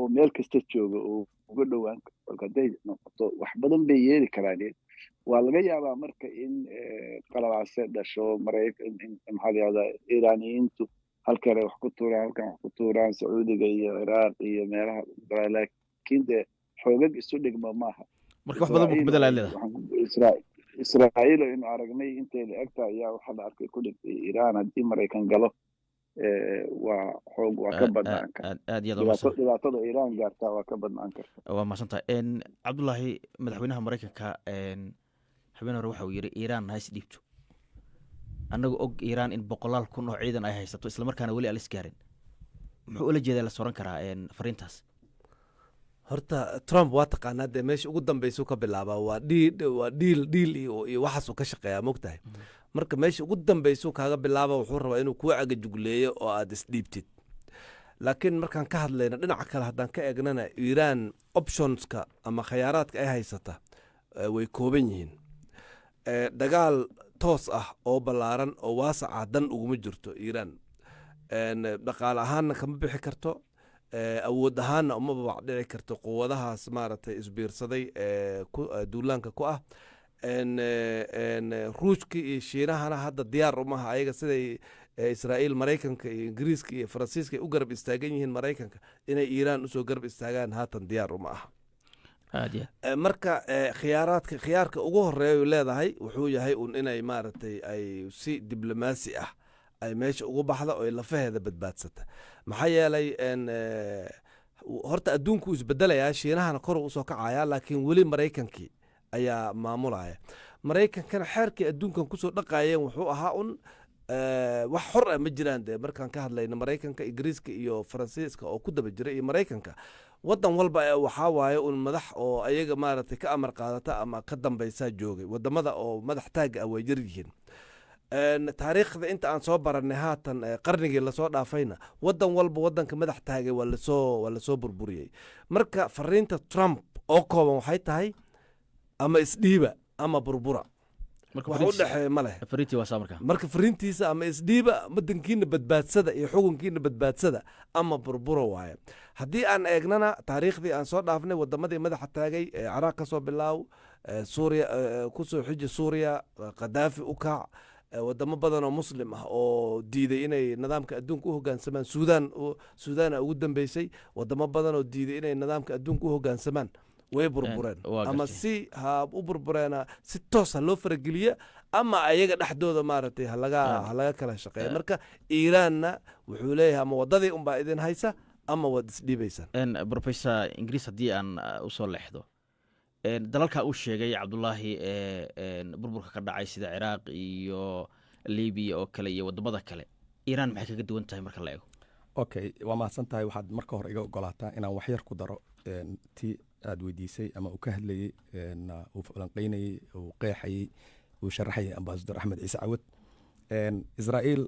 meel kasta jooga oo uga dhowaan marka hadday noqoto, wax badan bay yeeli karaan. Waa laga yaabaa marka in qalalaase dhasho, Maraykan, maxaa la yihahdaa, Iiraaniyiintu halkan ay wax ku tuuraan, halkan wax ku tuuraan, Sacuudiga iyo Ciraaq iyo meelaha, laakiin dee xoogag isu dhigma maaha. Marka wax badan buu ku bedelaya leedahay. Israa'iil aynu aragnay intay la egta ayaa waxaa la arkay ku dhigtay Iiraan. Haddii Maraykan galo, waa xoog waa ka badnaan karta. Aad iyo aad. Dhibaatada Iiraan gaartaa waa ka badnaan karta. Waa mahadsantahay, Cabdullaahi. Madaxweynaha Maraykanka habeen hore waxa uu yidhi Iiraan ha is dhiibto. Annaga og Iiraan in boqolaal kun oo ciidan ay haysato, islamarkaana weli aan la isgaarin, muxuu ula jeedaa la soran karaa fariintaas? Horta Trump waa taqaanaa dee, meesha ugu dambeysuu ka bilaabaa, waa deal iyo waxaasuu ka shaqeeyaa, mogtahay. Marka meesha ugu dambeysuu kaaga bilaaba, wuxuu rabaa inuu kuu cagajugleeyo oo aad isdhiibtid. Laakiin markaan ka hadlayna dhinaca kale haddaan ka eegnana, Iiraan optionska ama khayaaraadka ay haysata way kooban yihiin. Dagaal toos ah oo ballaaran oo waasaca dan uguma jirto Iiraan. Dhaqaale ahaanna kama bixi karto, awood ahaanna uma babac dhici karto quwadahaas maaragtay isbiirsaday ee duulaanka ku ah. Ruushka iyo Shiinahana hadda diyaar umaha ayaga siday Israa'iil, Maraykanka iyo Ingiriiska iyo Faransiiska ay u garab istaagan yihiin Maraykanka, inay Iiraan usoo garab istaagaan haatan diyaar uma aha. Aad iyo aad. Marka khiyaaraadka, khiyaarka ugu horeeya leedahay wuxuu yahay un inay maaragtay ay si diblomaasi ah ay meesha ugu baxda oo ay lafaheeda badbaadsata. Maxaa yeelay horta adduunku isbedelayaa, Shiinahana kor usoo kacaya, laakiin weli Maraykankii ayaa maamulaya. Maraykankana xeerkii adduunkan kusoo dhaqayeen wuxuu ahaa un wax xor ah ma jiraan. Dee markaan ka hadlayno Maraykanka, Ingiriiska iyo Faransiiska oo ku daba jira iyo Maraykanka, wadan walba waxaa waaye un madax oo ayaga maaragtay ka amar qaadata ama ka dambaysaa joogay. Wadamada oo madax taagga ah way yar yihiin. Taariikhda inta aan soo baranay haatan, qarnigii lasoo dhaafayna, wadan walba wadanka madax taagay waa lasoo burburiyey. Marka fariinta Trump oo kooban waxay tahay ama isdhiiba ama burbura. Marka wax u dhexeeya ma leh. Fariintii waa saa marka. Marka fariintiisa ama isdhiiba, wadankiina badbaadsada iyo xukunkiina badbaadsada, ama burbura waaye. Haddii aan eegnana taariikhdii aan soo dhaafnay, wadamadii madaxa taagay ee Ciraaq ka soo bilaaw, Suuriya kusoo xiji, Suuriya Qadaafi u kaac, wadamo badan oo Muslim ah oo diiday inay nidaamka adduunka u hoggaansamaan, Suudaan, Suudaana ugu dambeysay, wadamo badan oo diiday inay nidaamka adduunka u hoggaansamaan way burbureen. Waa ama gartay. Si ha u burbureena, si toos ha loo farageliya ama ayaga dhexdooda maaragtay halaga halaga kala shaqeeya. Marka Iiraanna wuxuu leeyahay ama wadadii unbaa idin haysa ama waad isdhiibaysaan. Professor Ingiriis, haddii aan usoo leexdo dalalka uu sheegay Cabdulaahi ee burburka ka dhacay, sida Ciraaq iyo Libiya oo kale iyo wadamada kale, Iiraan maxay kaga duwan tahay marka la eego? Okay, waa mahadsan tahay. Waxaad marka hore iga ogolaataa inaan waxyar ku daro tii aad weydiisay ama uu ka hadlayey, uu falanqeynayey, uu qeexayey, uu sharaxayay Ambassador Axmed Ciise Cawad. Israa'iil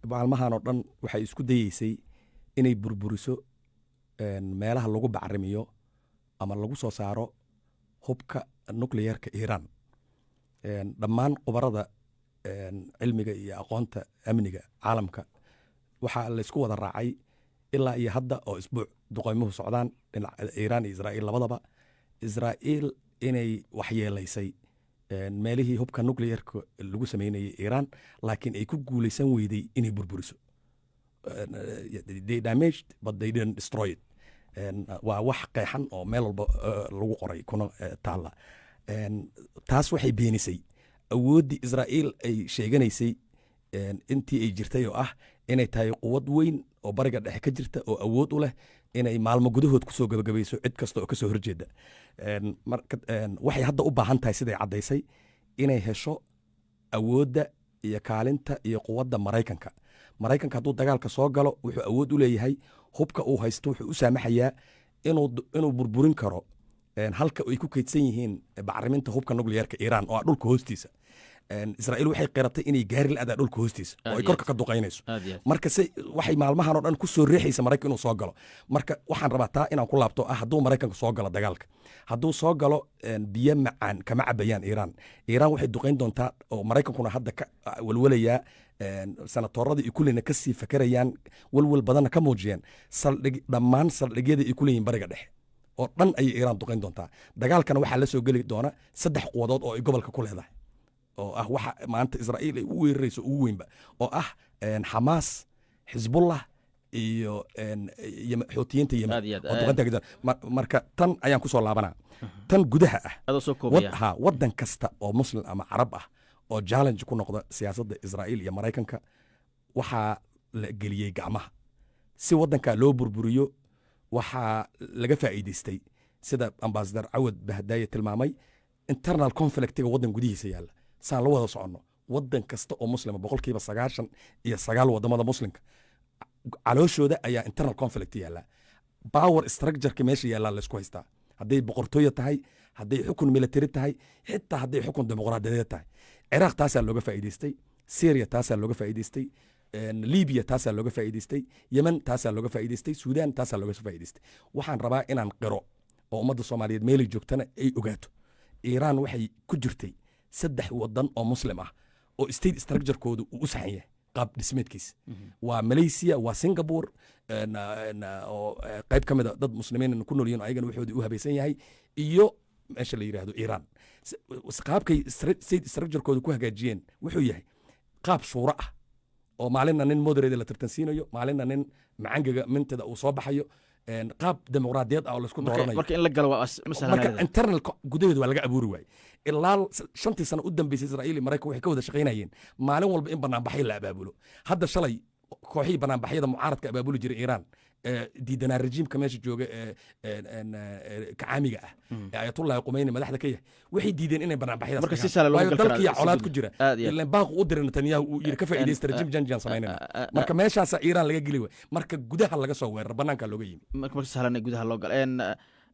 maalmahan oo dhan waxay isku dayeysay inay burburiso meelaha lagu bacrimiyo ama lagu soo saaro hubka nuclearka Iiraan. Dhammaan khubarada cilmiga iyo aqoonta amniga caalamka waxaa laysku wada raacay ilaa iyo hadda oo isbuuc duqeymuhu socdaan dhinaca Iiraan iyo Israa'iil labadaba, Israa'iil inay waxyeelaysay meelihii hubka nuclearka lagu sameynayay Iiraan, laakiin ay ku guuleysan weyday inay burburiso. They damaged but they didn't destroy it. Waa wax qeexan oo meel walba lagu qoray kuna taalla. Taas waxay beenisay awooddii Israa'iil ay sheeganaysay intii ay jirtay, oo ah inay tahay quwad weyn oo Bariga Dhexe ka jirta oo awood u leh inay maalmo gudahood kusoo gabagabayso cid kasta oo kasoo horjeeda. Marka waxay hadda u baahan tahay, siday caddaysay, inay hesho awoodda iyo kaalinta iyo quwadda Maraykanka. Maraykanka hadduu dagaalka soo galo, wuxuu awood u leeyahay, hubka uu haysto wuxuu u saamaxayaa inuu burburin karo halka ay ku kaydsan yihiin bacriminta hubka nuclearka Iiraan oo ah dhulka hoostiisa. Israa'iil waxay qiratay inay gaari la'daa dhulka hoostiisa oo ay Aad iyo korka ka duqaynayso. Aad iyo aad. Marka se waxay maalmahan oo dhan ku soo riixaysa Maraykan inuu soo galo. Marka waxaan rabaa taa inaan ku laabto, ah hadduu Maraykanka soo galo dagaalka, hadduu soo galo, biyo macaan kama cabayaan Iiraan. Iiraan waxay duqayn doontaa oo Maraykankuna hadda ka walwalayaa, senatoorada iyo kullina kasii fakerayaan, walwal badanna ka muujiyeen, saldhig dhammaan saldhigyada ay ku leeyihin Bariga Dhexe oo dhan ayay Iiraan duqayn doontaa. Dagaalkana waxaa la soo geli doona saddex quwadood oo ay gobolka ku leedahay, oo ah waxa maanta Israa'iil ay u weerarayso ugu weynba, oo ah Xamaas, Xisbullah iyo Xuutiyiinta Yemen Aad iyo aad. oo duqaynta ka jira. Marka tan ayaan kusoo laabanaa, tan gudaha ah. Adoo soo koobaya. Ha, wadan kasta oo Muslim ama Carab ah oo challenge ku noqda siyaasadda Israa'iil iyo Maraykanka waxaa la geliyey gacmaha si wadanka loo burburiyo. Waxaa laga faa'iidaystay, sida Ambassador Cawad Bahdaaye tilmaamay, internal conflictiga waddan gudihiisa yaalla. Saan la wada soconno, wadan kasta oo Muslima, 99% wadamada Muslimka calooshooda ayaa internal conflict yaalla. Power structureka meesha yaallaa laysku haystaa, hadday boqortooyo tahay, hadday xukun military tahay, xitaa hadday xukun dimuqraadiyadeed tahay. Ciraaq taasaa looga faa'iidaystay, Syria taasaa looga faa'iidaystay. Libiya taasaa looga faa'iidaystay, Yemen taasaa looga faa'iidaystay, Suudaan taasaa looga faa'iidaystay. Waxaan rabaa inaan qiro oo ummadda Soomaaliyeed meelay joogtana ay ogaato, Iiraan waxay ku jirtay 3 wadan oo Muslim ah oo state structurekoodu uu u saxan yahay qaab dhismeedkiisa. Waa Malaysia, waa Singapore oo qayb ka mida dad Muslimiin ku nool yihiin oo ayagana waxoodii u habaysan yahay, iyo meesha la yidhaahdo Iiraan. Qaabkay state structurekooda ku hagaajiyeen wuxuu yahay qaab shuuro ah oo maalinna nin moderate la tartansiinayo, maalinna nin macangaga mintada uu soo baxayo, qaab dimuqraadiyad ah oo laisku dooranayo. Marka in la galo waa ma marka sahlanayada. Internal gudaheedu waa laga abuuri waayey. Ilaa 5-tii sano u dambeysay Israa'iil iyo Maraykan waxay ka wada shaqaynayeen maalin walba in banaanbaxyo la abaabulo. Hadda shalay kooxihii banaanbaxyada mucaaradka abaabuli jiray Iiraan ee diidanaa rejiimka meesha jooga ee kacaamiga ah ee Ayatullahi Qumeyni madaxda ka yahay waxay diideen inay banaanbaxyadaas Marka si dhigaan. sahlan loogu Waayo gali karaa dalkiya si colaad guud. ku jira. Aad iyo aad. Ileen baaqu u diray Netanyahu uu yidhi ka faa'iidaysta regime change aan samaynayna. Marka meeshaasaa Iiraan laga geli waay. Marka gudaha laga soo weerar, banaankaa looga yimi. Marka sahlan ee gudaha loo galo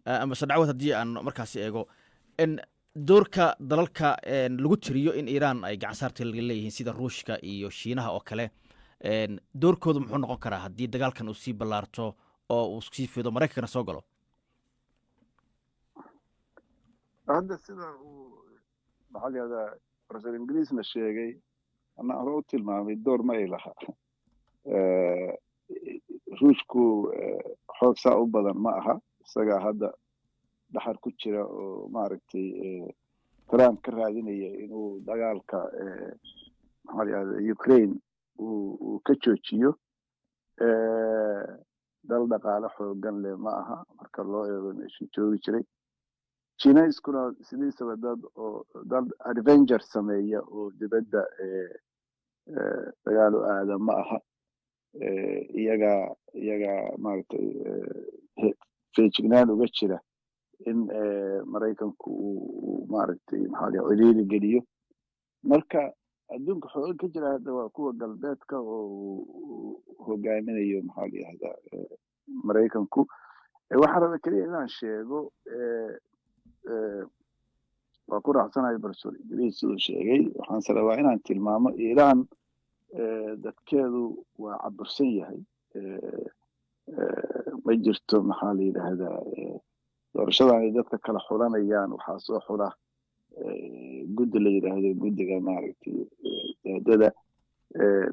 ambassador Cawad, haddii aan markaasi eego doorka dalalka lagu tiriyo in Iiraan ay gacan saarta leeyihiin sida Ruushka iyo Shiinaha oo kale, doorkoodu muxuu noqon karaa haddii dagaalkan uu sii ballaarto oo uu sii fido, Maraykankana soo galo? Hadda sida uu, maxaa la yihahdaa, Professor Ingiriisna sheegay ama hore u tilmaamay, door ma ay laha. Ruushku xoog saa u badan ma aha. Isagaa hadda dhaxar ku jira oo maaragtay Trump ka raadinaya inuu dagaalka maxaa la yihahdaa Ukraine uu ka joojiyo. Dal dhaqaale xoogan leh ma aha marka loo eego meeshuu joogi jiray. Chinaiskuna sidiisaba dad oo dad adventure sameeya oo dibadda dagaal u aada ma aha. Iyaga maaragtay feejignaan uga jira in Maraykanku uu maaragtay, maxaa la ciriiri geliyo. Marka adduunka xooga ka jira hadda waa kuwa galbeedka oo uu hogaaminayo, maxaa la yihahdaa, Maraykanku. Waxaan raba keliya inaan sheego, waa ku raacsanahay Professor Idriis siduu sheegay. Waxaanse rabaa inaan tilmaamo Iiraan dadkeedu waa cabursan yahay. Ma jirto, maxaa la yidhaahdaa, doorashadan ay dadka kala xulanayaan waxaa soo xula guddi la yidhaahdo guddiga maaragtay daadada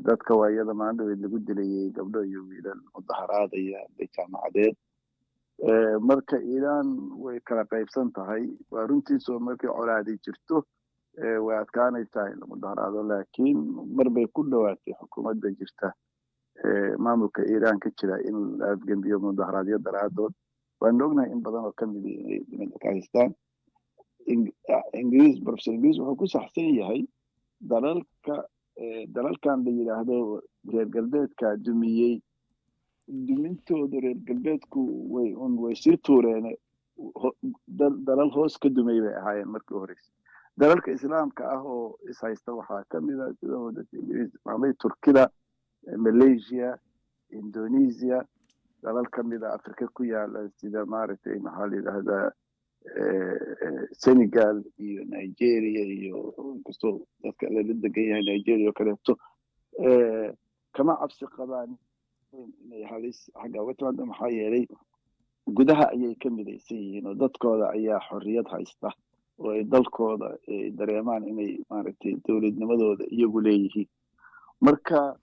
dadka. Waa iyada maalin dhaweyd lagu dilayay gabdho iyo wiilal mudaharaadaya arday jaamacadeed. Marka Iiraan way kala qaybsan tahay, waa runtiisoo markay colaadi jirto way adkaanaysaa in la mudaharaado, laakiin mar bay ku dhowaatay xukuumadda jirta, maamulka Iiraan ka jira, in la afgembiyo mudaharaadyo daraadood. Waanu ognahay in badan oo kamid inay dibadda ka haystaan. Ingiriis, Professor Ingiriis wuxuu ku saxsan yahay dalalka dalalkan la yidhaahdo reer galbeedka dumiyey. Dumintooda reer galbeedku way un way sii tuureen, dalal hoos ka dumay bay ahaayeen markii u horreysay. Dalalka Islaamka ah oo ishaysta waxaa ka mid a sida waddanka Ingiriis maamay, Turkida, Malaysia, Indonesia, dalal ka mid a Afrika ku yaala sida maaragtay, maxaa la yidhaahdaa, Senegal iyo Nigeria, iyo inkastoo dadka lala degan yahay Nigeria oo kaleeto, kama cabsi qabaan inay halis xagga uga timaado, maxaa yeelay gudaha ayay ka midaysan yihiin oo dadkooda ayaa xorriyad haysta oo ay dalkooda ay dareemaan inay maaragtay dowladnimadooda iyagu leeyihiin. Marka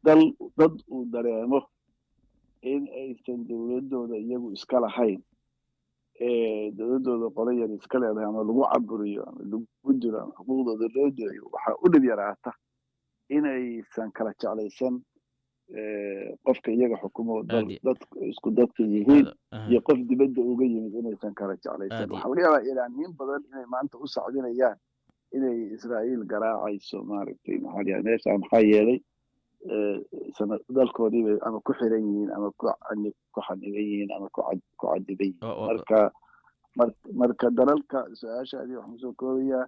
dal dad uu dareemo in aysan dowladooda iyagu iska lahayn, dowladooda qolo yar iska leedahay, ama lagu caburiyo ama lagu dilo ama xuquuqdooda loo dooyo, waxaa u dhib yaraata inaysan kala jeclaysan qofka iyaga xukumo dad isku dadka yihiin iyo qof dibadda uga yimid inaysan kala jeclaysan. Waxaa laga yaabaa Iiraaniyiin badan inay maanta u sacdinayaan inay Israa'iil garaacayso maaragtay, maxaa la meesha, maxaa yeelay dalkoodii bay ama ku xiran yihiin ama ku xaniban yihiin ama ku cadiban yihiin. Marka dalalka su-aashaadii waxaan kusoo koobayaa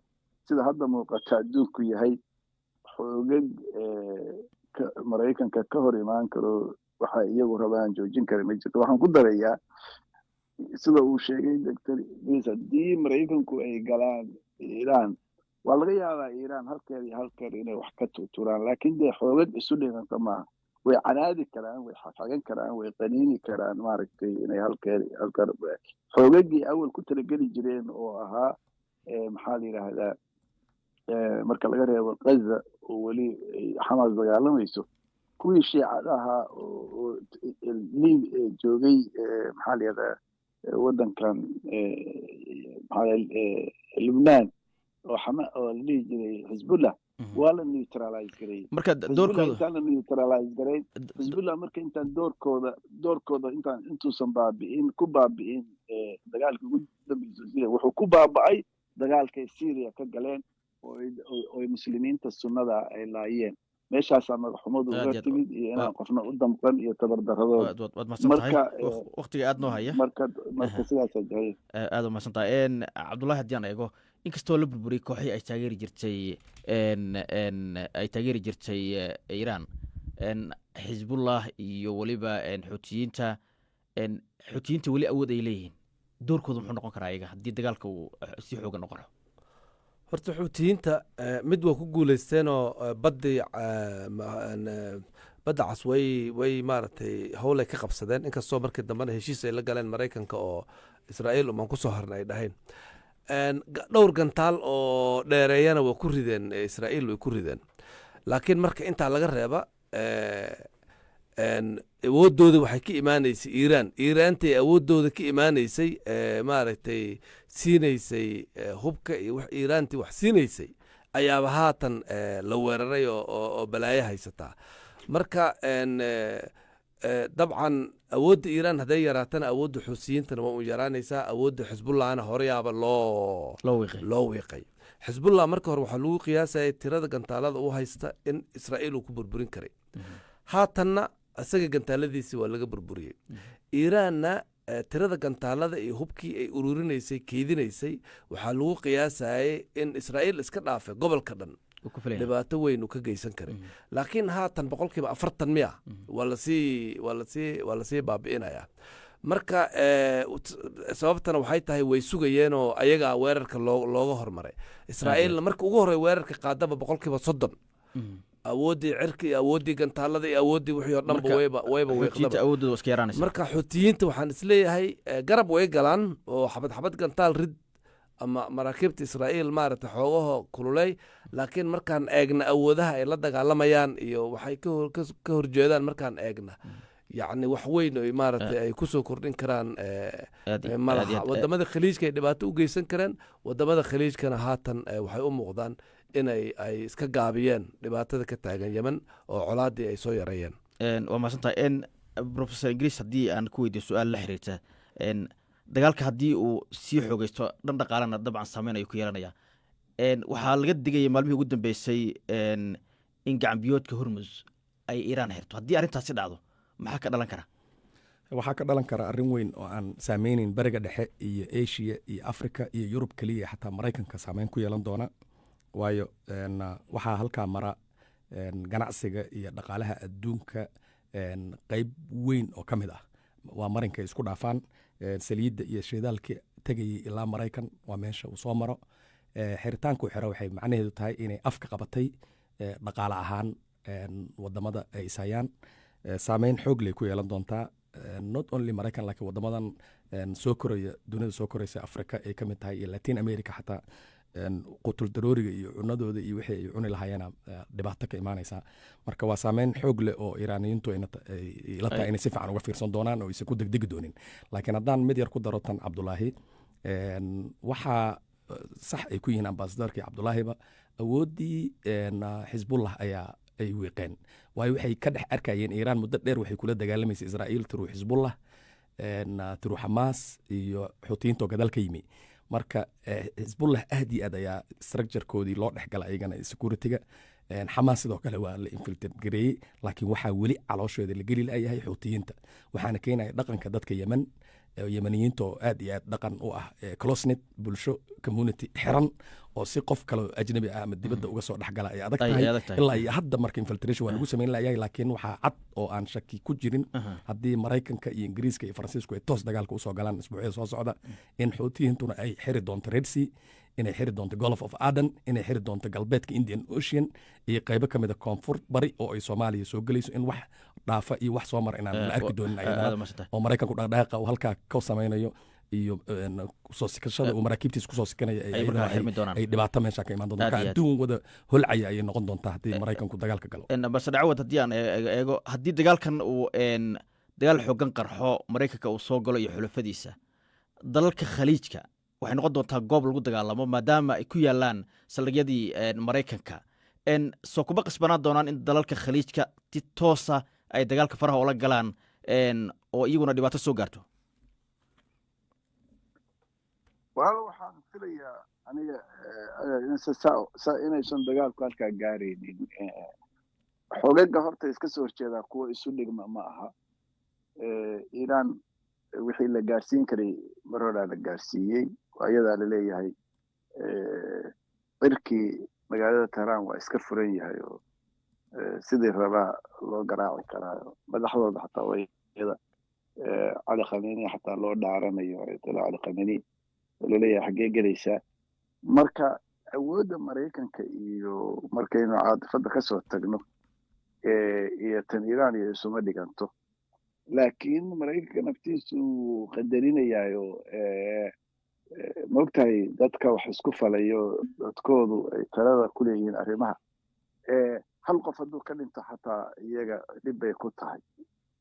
sida hadda muuqata adduunku yahay xoogag Maraykanka ka hor imaan karo waxa iyagu rabaan joojin kara ma jirto. Waxaan ku darayaa sida uu sheegay Doctor Idriis, haddii Maraykanku ay galaan Iiraan Waa laga yaabaa Iiraan halkeeda iyo halkeeda inay wax ka turturaan, laakiin dee xoogag isu dhiganta maaha. Way canaadi karaan, way xagan karaan, way qaniini karaan, maaragtay, inay halkeeda halka xoogagii awal ku talageli jireen oo ahaa, maxaa la yidhaahdaa, marka laga reebo Gaza oo weli Xamaas dagaalamayso, kuwii Shiicada ahaa oo Liib joogay, maxaa la yidhahdaa, waddankan, maxaa, Lubnaan, oo xama oo la dhihi jiray Xisbullah, waa la neutralize gareeyey. Marka doorkooda intaan la neutralize gareyn Xisbullah, marka intaan doorkooda intaan intuusan baabi'in ku baabi'in dagaalkii ugu dambeysay Syria, wuxuu ku baaba'ay dagaalkay Syria ka galeen oo oy Muslimiinta Sunnada ay laayeen. Meeshaasaa madaxxumadu uga timid iyo inaan qofna u damqan iyo tabardaradooda. Waad mahadsan tahay, waqtiga aad noo haya. Marka sidaasaa jahay. Aad mahadsan tahay, Cabdullahi. Haddii aan eego, inkastoo la burburiyey kooxii ay taageeri jirtay Iiraan, Xisbullah iyo weliba Xuutiyiinta, Xuutiyiinta weli awood ay leeyihiin. Doorkooda muxuu noqon karaa iyaga haddii dagaalka uu si xooga noqono? Horta Xuutiyiinta mid waa ku guuleysteenoo baddii, Badda Cas, way maaragtay howlay ka qabsadeen, inkastoo markii dambena heshiis ay la galeen Maraykanka oo Israa'iil umaan kusoo harna ay dhahayn. Dhowr gantaal oo dheereeyana waa ku rideen, Israa'iil way ku rideen. Laakiin marka intaa laga reeba, awooddooda waxay ka imaanaysay Iiraan. Iiraantay awooddooda ka imaanaysay, maaragtay, siinaysay hubka iyo wax. Iiraantii wax siinaysay ayaaba haatan la weeraray oo balaayo haysataa. Marka dabcan awoodda Iiraan hadday yaraatana, awoodda Xuusiyiintana waa un yaraanaysaa. Awoodda Xisbullahna horeyaaba loo loo wiiqay. Loo wiiqay. Xisbullah marka hore waxaa lagu qiyaasayay tirada gantaalada u haysta in Israa'iil uu ku burburin karay. Haatanna isaga gantaaladiisii waa laga burburiyey. Iiraanna tirada gantaalada iyo hubkii ay ururinaysay, keydinaysay, waxaa lagu qiyaasayay in Israa'iil iska dhaafay, gobolka dhan uu ku filaya dhibaato weyn uu ka geysan karay. Laakiin haatan 40% miya waa lasii baabi'inayaa. Marka sababtana waxay tahay way sugayeenoo ayagaa weerarka looga hormaray. Israa'iilna marka ugu horey weerarka qaadaba 30% awooddii cirka iyo awooddii gantaalada iyo awooddii wixii oo dhanba Marka wayba Xuutiyiinta wiiqdaba. Awooddooda waa iska yaraanaysa. Marka Xuutiyiinta waxaan isleeyahay garab way galaan oo xabad xabad gantaal rid ama maraakiibta Israa'iil, maaragtay, xoogaho kululey. Laakiin markaan eegna awoodaha ay la dagaalamayaan iyo waxay ka horjeedaan markaan eegna, yacni wax weyn oy, maaragtay, ay kusoo kordhin karaan aad ma aad laha. iyo aad. Wadamada Khaliijka ay dhibaato u geysan kareen. Wadamada Khaliijkana haatan waxay u muuqdaan inay ay iska gaabiyeen dhibaatada ka taagan Yemen oo colaadii ay soo yareeyeen. Waa mahadsantahay, Professor Ingiriis. Haddii aan ku weydiiyo su-aal la xiriirta dagaalka, haddii uu sii xoogeysto, dhan dhaqaalana dabcan saameyn ayuu ku yeelanaya. Waxaa laga digayay maalmihii ugu dambeysay in gacanbiyoodka Hormuz ay Iiraan xirto. Haddii arrintaasi dhacdo, maxaa ka dhalan kara? Waxaa ka dhalan kara arrin weyn oo aan saameyneyn Bariga Dhexe iyo Asia iyo Africa iyo Yurub keliya, xataa Maraykanka saameyn ku yeelan doona. Waayo waxaa halkaa mara ganacsiga iyo dhaqaalaha adduunka qeyb weyn oo ka mid ah. Waa marinka ay isku dhaafaan saliidda iyo shidaalka tegayay ilaa Maraykan, waa meesha uu soo maro. Xiritaanku xiro waxay macnaheedu tahay inay afka qabatay dhaqaale ahaan wadamada ay ishayaan. Saameyn xoog leh ku yeelan doontaa, not only Maraykan, laakiin wadamadan soo koraya, dunida soo koraysa, Africa ay ka mid tahay iyo Latin America. Xataa qutul darooriga iyo cunadooda iyo wixii ay cuni lahaayeen dhibaato ka imaanaysa. Marka waa saameyn xoog leh oo Iiraaniyiintu ay la tahay inay si fiican uga fiirsan doonaan oo aysan ku degdegi doonin. Laakiin haddaan mid yar ku daro tan Cabdulaahi, waxaa sax ay ku yihiin ambasadorkii Cabdulaahiba, awooddii Xisbullah ayaa ay wiiqeen. Waayo waxay ka dhex arkayeen Iiraan muddo dheer waxay kula dagaalamaysay Israa'iil through Xisbullah, through Xamaas iyo Xuutiyiinta oo gadaal ka yimi. Marka Xisbullah aad iyo aad ayaa structurekoodii loo dhex gala ayagana securityga. Xamaas sidoo kale waa la infiltrate gareeyey, laakiin waxaa weli calooshooda la geli layahay Xuutiyiinta. Waxaana keenaya dhaqanka dadka Yemen, Yemeniyiinta, oo aad iyo aad dhaqan u ah close-knit bulsho, community xiran, oo si qof kale oo ajnabi ah ama dibadda uga soo dhexgala ay adag Ay tahay adag tahay. Ilaa iyo hadda marka infiltration waa lagu samayn layahay. Laakiin waxaa cad oo aan shaki ku jirin, haddii Maraykanka iyo Ingiriiska iyo Faransiisku ay toos dagaalka usoo galaan isbuucyada soo socda, in Xuutiyiintuna ay xiri doonto Red Sea. Inay xiri doonto Gulf of Aden, inay xiri doonto galbeedka Indian Ocean iyo qaybo ka mid a koonfur bari oo ay Soomaaliya soo gelayso, in wax dhaafa iyo wax soo mara inaan la arki doonin ayadana, oo Maraykanku dhaqdhaqaaqa uu halkaa ka samaynayo iyo soo sikashada uu maraakiibtiisa kusoo sikanaya ay dhibaato meesha ka imaan doonto. Marka adduun wada holcaya ayay noqon doontaa haddii Maraykanku dagaalka galo. Ambassador Cawad, haddii aan eego, haddii dagaalkan uu dagaal xoogan qarxo, Maraykanka uu soo galo iyo xulafadiisa, dalalka Khaliijka waxay noqon doontaa goob lagu dagaalamo, maadaama ay ku yaalaan saldhigyadii Maraykanka. Soo kuma qasbanaan doonaan in dalalka Khaliijka si toosa ay dagaalka faraha ula galaan oo iyaguna dhibaato soo gaarto? Walaal, waxaan filayaa aniga inaysan dagaalku halkaa gaaraynin. Xogaga horta iska soo horjeedaa kuwa isu dhigma ma aha. Iiraan wixii la gaarsiin karay mar horaa la gaarsiiyey. Ayadaa laleeyahay cirkii magaalada Tehraan waa iska furan yahay oo sidii rabaa loo garaaci karaayo. Madaxdooda xataa wayada Cali Khameni xataa loo dhaaranayo, Ayatollah Cali Khameni oo laleeyahay xaggee gelaysaa. Marka awoodda Maraykanka iyo markaynu caatifadda kasoo tagno iyo tan Iiraan iyo isuma dhiganto, laakiin Maraykanka naftiisu wuu qadarinayaayo. Maogtahay, dadka wax isku falayo dadkoodu ay talada ku leeyihiin arrimaha, hal qof hadduu ka dhinto xataa iyaga dhib bay ku tahay.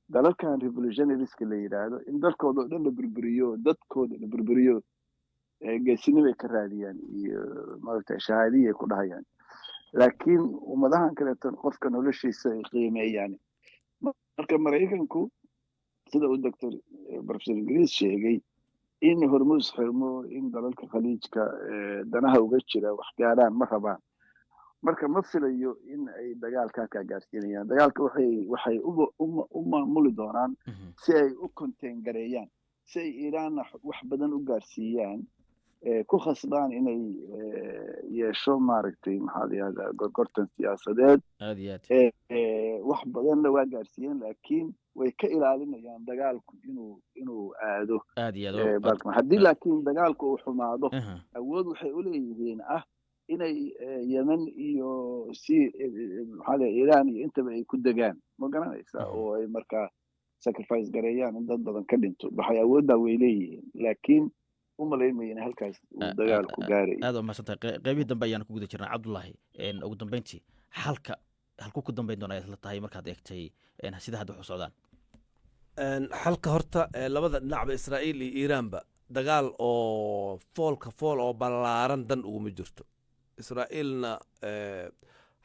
Dalalkan revolutionariska la yidhaahdo, in dalkooda oo dhan la burburiyo, dadkooda la burburiyo, geesinimay ka raadiyaan iyo maogtahay shahaadiyay ku dhahayaan, laakiin ummadahan kaleeto qofka noloshiisa ay qiimeeyaan. Marka Maraykanku, sida uu Doctor Professor Ingiriis sheegay, in Hormuus xirmo, in dalalka Khaliijka danaha uga jira wax gaaraan ma rabaan. Marka ma filayo in ay dagaalka halkaa gaarsiinayaan. Dagaalka waxay u maamuli doonaan si ay u contain gareeyaan, si ay Iiraanna wax badan u gaarsiiyaan, ku khasbaan inay yeesho, maaragtay, maxaa la yihahdaa, gorgortan siyaasadeed. Aad iyo aad. Wax badanna waa gaarsiiyeen, laakiin way ka ilaalinayaan dagaalku inuu aado. Aad iyo aad. Haddii laakiin dagaalku uu xumaado, awood waxay uleeyihiin inay Yemen iyo si maxaa la Iiraan iyo intaba ay ku degaan, ma garanaysaa, oo ay markaa sacrifice gareeyaan in dad badan ka dhinto. Waxay awooddaa way leeyihiin, laakiin umalaynmayo in halkaas uu dagaalku gaaray. Aad waa mahadsantahay. Qeybihii dambe ayaan ku guda jirnaa. Cabdullaahi, ugu dambeyntii, xalka halkuu ku dambeyn doona ayaad la tahay markaad eegtay sida hadda wax u socdaan? Xalka horta labada dhinacba, Israa'iil iyo Iiraanba, dagaal oo foolka fool oo ballaaran dan uguma jirto. Israa'iilna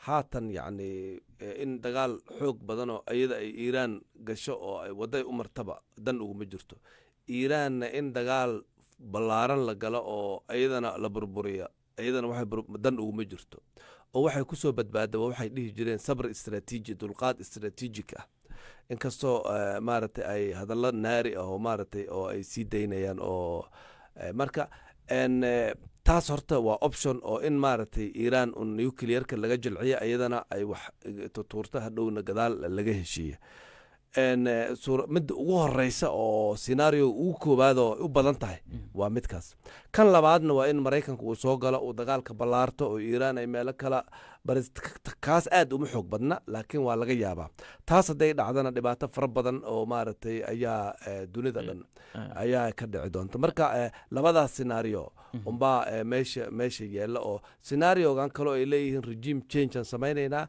haatan yacni in dagaal xoog badan oo iyada ay Iiraan gasho oo ay wadday u martaba dan uguma jirto. Iiraanna in dagaal ballaaran la galo oo iyadana la burburiya, iyadana waxay dan uguma jirto. Oo waxay kusoo badbaada waa waxay dhihi jireen sabr istaraatiiji, dulqaad istaraatiijik ah, inkastoo maaragtay ay hadallo naari ah oo maaragtay oo ay sii daynayaan oo marka taas horta waa option oo in maaragtay Iiraan un nuclearka laga jilciyo, iyadana ay wax tutuurto, hadhowna gadaal laga heshiiya. Midda ugu horeysa oo scenario ugu koowaad oo u badan tahay waa midkaas. Kan labaadna waa in Maraykanka uu soo galo, uu dagaalka ballaarto oo Iiraan ay meelo kala baris. Kaas aad uma xoog badna, laakiin waa laga yaabaa. Taas hadday dhacdana dhibaato fara badan oo maaragtay ayaa dunida dhan ayaa ka dhici doonta. Marka labadaas scenario unbaa meesha yeela, oo scenariogan kaloo ay leeyihiin regime change aan samaynaynaa,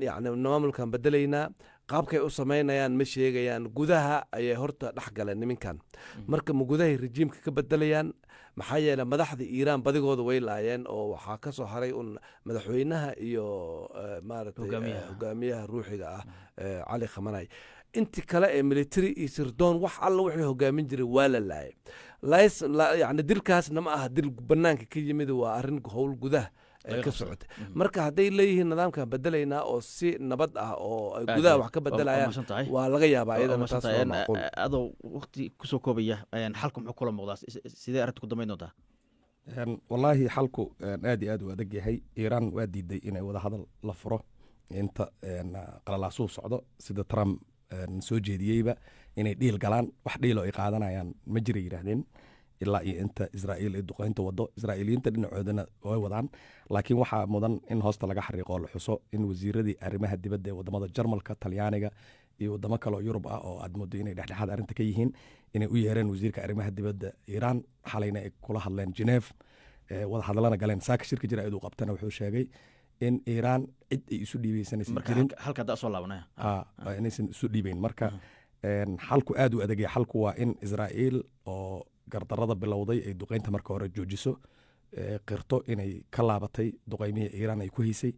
yacni maamulkan bedelaynaa, qaabkay u samaynayaan ma sheegayaan. Gudaha ayay horta dhex galeen niminkan. Marka ma gudahay rejiimka ka bedelayaan? Maxaa yeele madaxda Iiraan badigooda way laayeen oo waxaa ka soo haray un madaxweynaha iyo maaragtay hogaamiyaha ruuxiga ah, Cali Khamanay. Inti kale ee military iyo sirdoon, wax alla wixii hogaamin jiray waa la laayay. Yani dilkaasna ma aha dil banaanka ka yimid, waa arrin howl gudaha ka socotay. Marka hadday leeyihiin nidaamkan bedelaynaa oo si nabad ah oo ay gudaha wax ka bedelayaan, waa laga yaabaa iyadana, taas waa macquul. Adoo waqti kusoo koobaya, xalku muxuu kula muuqdaa? Sidee arrinta ku dambayn doontaa? Wallaahi xalku aad iyo aad u adag yahay. Iiraan waa diiday inay wada hadal la furo inta qalalaasuhu socdo, sida Trump soo jeediyeyba inay deal galaan. Wax deal oo ay qaadanayaan ma jira yidhaahdeen. Ilaa iyo inta Israa'iil ay duqeynta wado, Israa'iiliyiinta dhinacoodana way wadaan. Laakiin waxaa mudan in hoosta laga xariiqo oo la xuso in wasiiradii arrimaha dibadda ee wadamada Jarmalka, Talyaaniga iyo wadamo kale oo Yurub ah, oo aad moodo inay dhexdhexaad arrinta ka yihiin, inay u yeereen wasiirka arrimaha dibadda Iiraan, xalayna ay kula hadleen Geneve, wada hadalana galeen. Saaka shirka jira uu qabtana wuxuu sheegay in Iiraan cid ay isu dhiibeysanaysan jirin. Halka hadda soo laabanaya. Inaysan isu dhiibeyn. Marka xalku aad u adagaya. Xalku waa in Israa'iil oo gardarada bilowday ay duqeynta marka hore joojiso, qirto inay ka laabatay duqeymihii Iiraan ay ku haysay,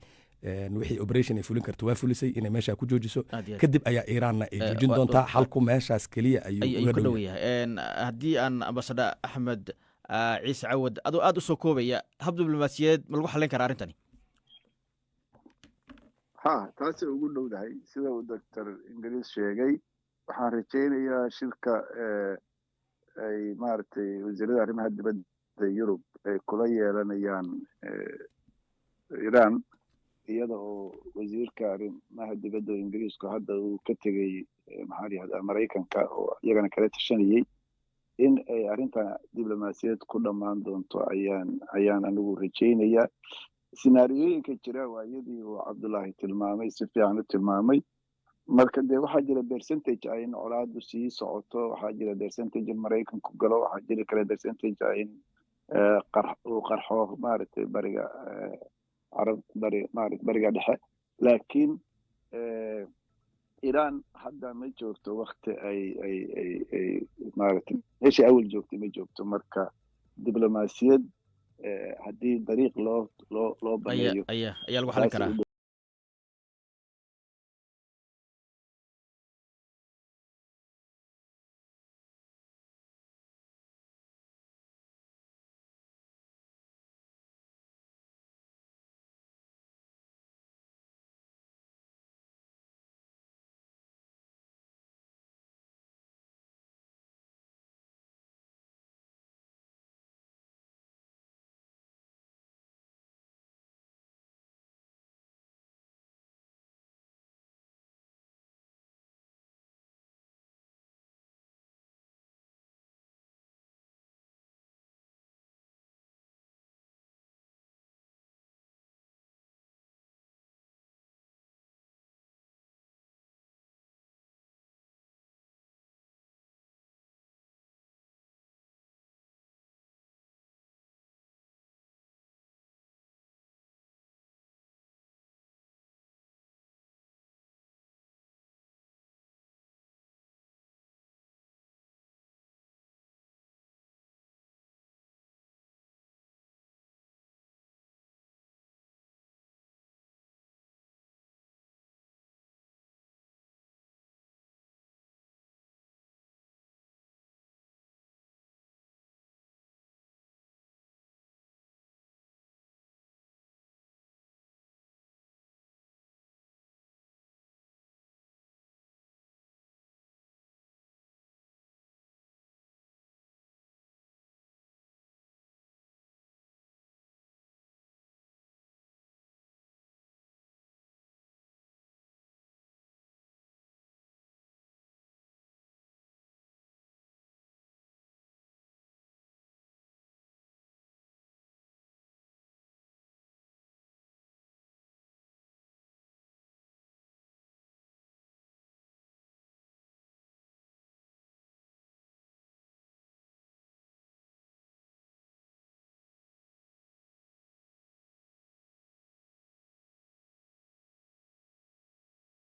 wixii operation ay fulin karto waa fulisay, inay meeshaa ku joojiso. Kadib ayaa Iiraanna ay joojin doontaa. Xalku meeshaas keliya ayuu uga dhow yahay. Haddii aan Ambassador Axmed Ciise Cawad, adoo aad u soo koobaya, hab diblomaasiyadeed ma lagu xallin karaa arrintani? Ha, taasay ugu dhowdahay. Sida uu Doctor Ingiriis sheegay, waxaan rajaynayaa shirka ay maaragtay wasiirada arrimaha dibadda Yurub ay kula yeelanayaan Iiraan, iyada oo wasiirka arrimaha dibadda Ingiriisku hadda uu ka tegey, maxaa la yihahdaa, Maraykanka oo iyagana kala tashanayey, in ay arrintan diblomaasiyad ku dhammaan doonto ayaan anigu rajaynayaa. Scenario-yinka jira waa iyadii uu Cabdullaahi tilmaamay, si fiican u tilmaamay. Marka dee waxaa jira percentage ah in colaadu sii socoto, waxaa jira percentage in Maraykanku galo, waxaa jiri kara percentage ah in uu qarxo, maaragtay, Bariga Carab, bari maarata Bariga Dhexe. Laakiin Iran hadda ma joogto wakti ay maaragtay meeshii awal joogtay ma joogto. Marka diblomaasiyad haddii dariiq loo baneeyo ayaa lagu xalin karaa.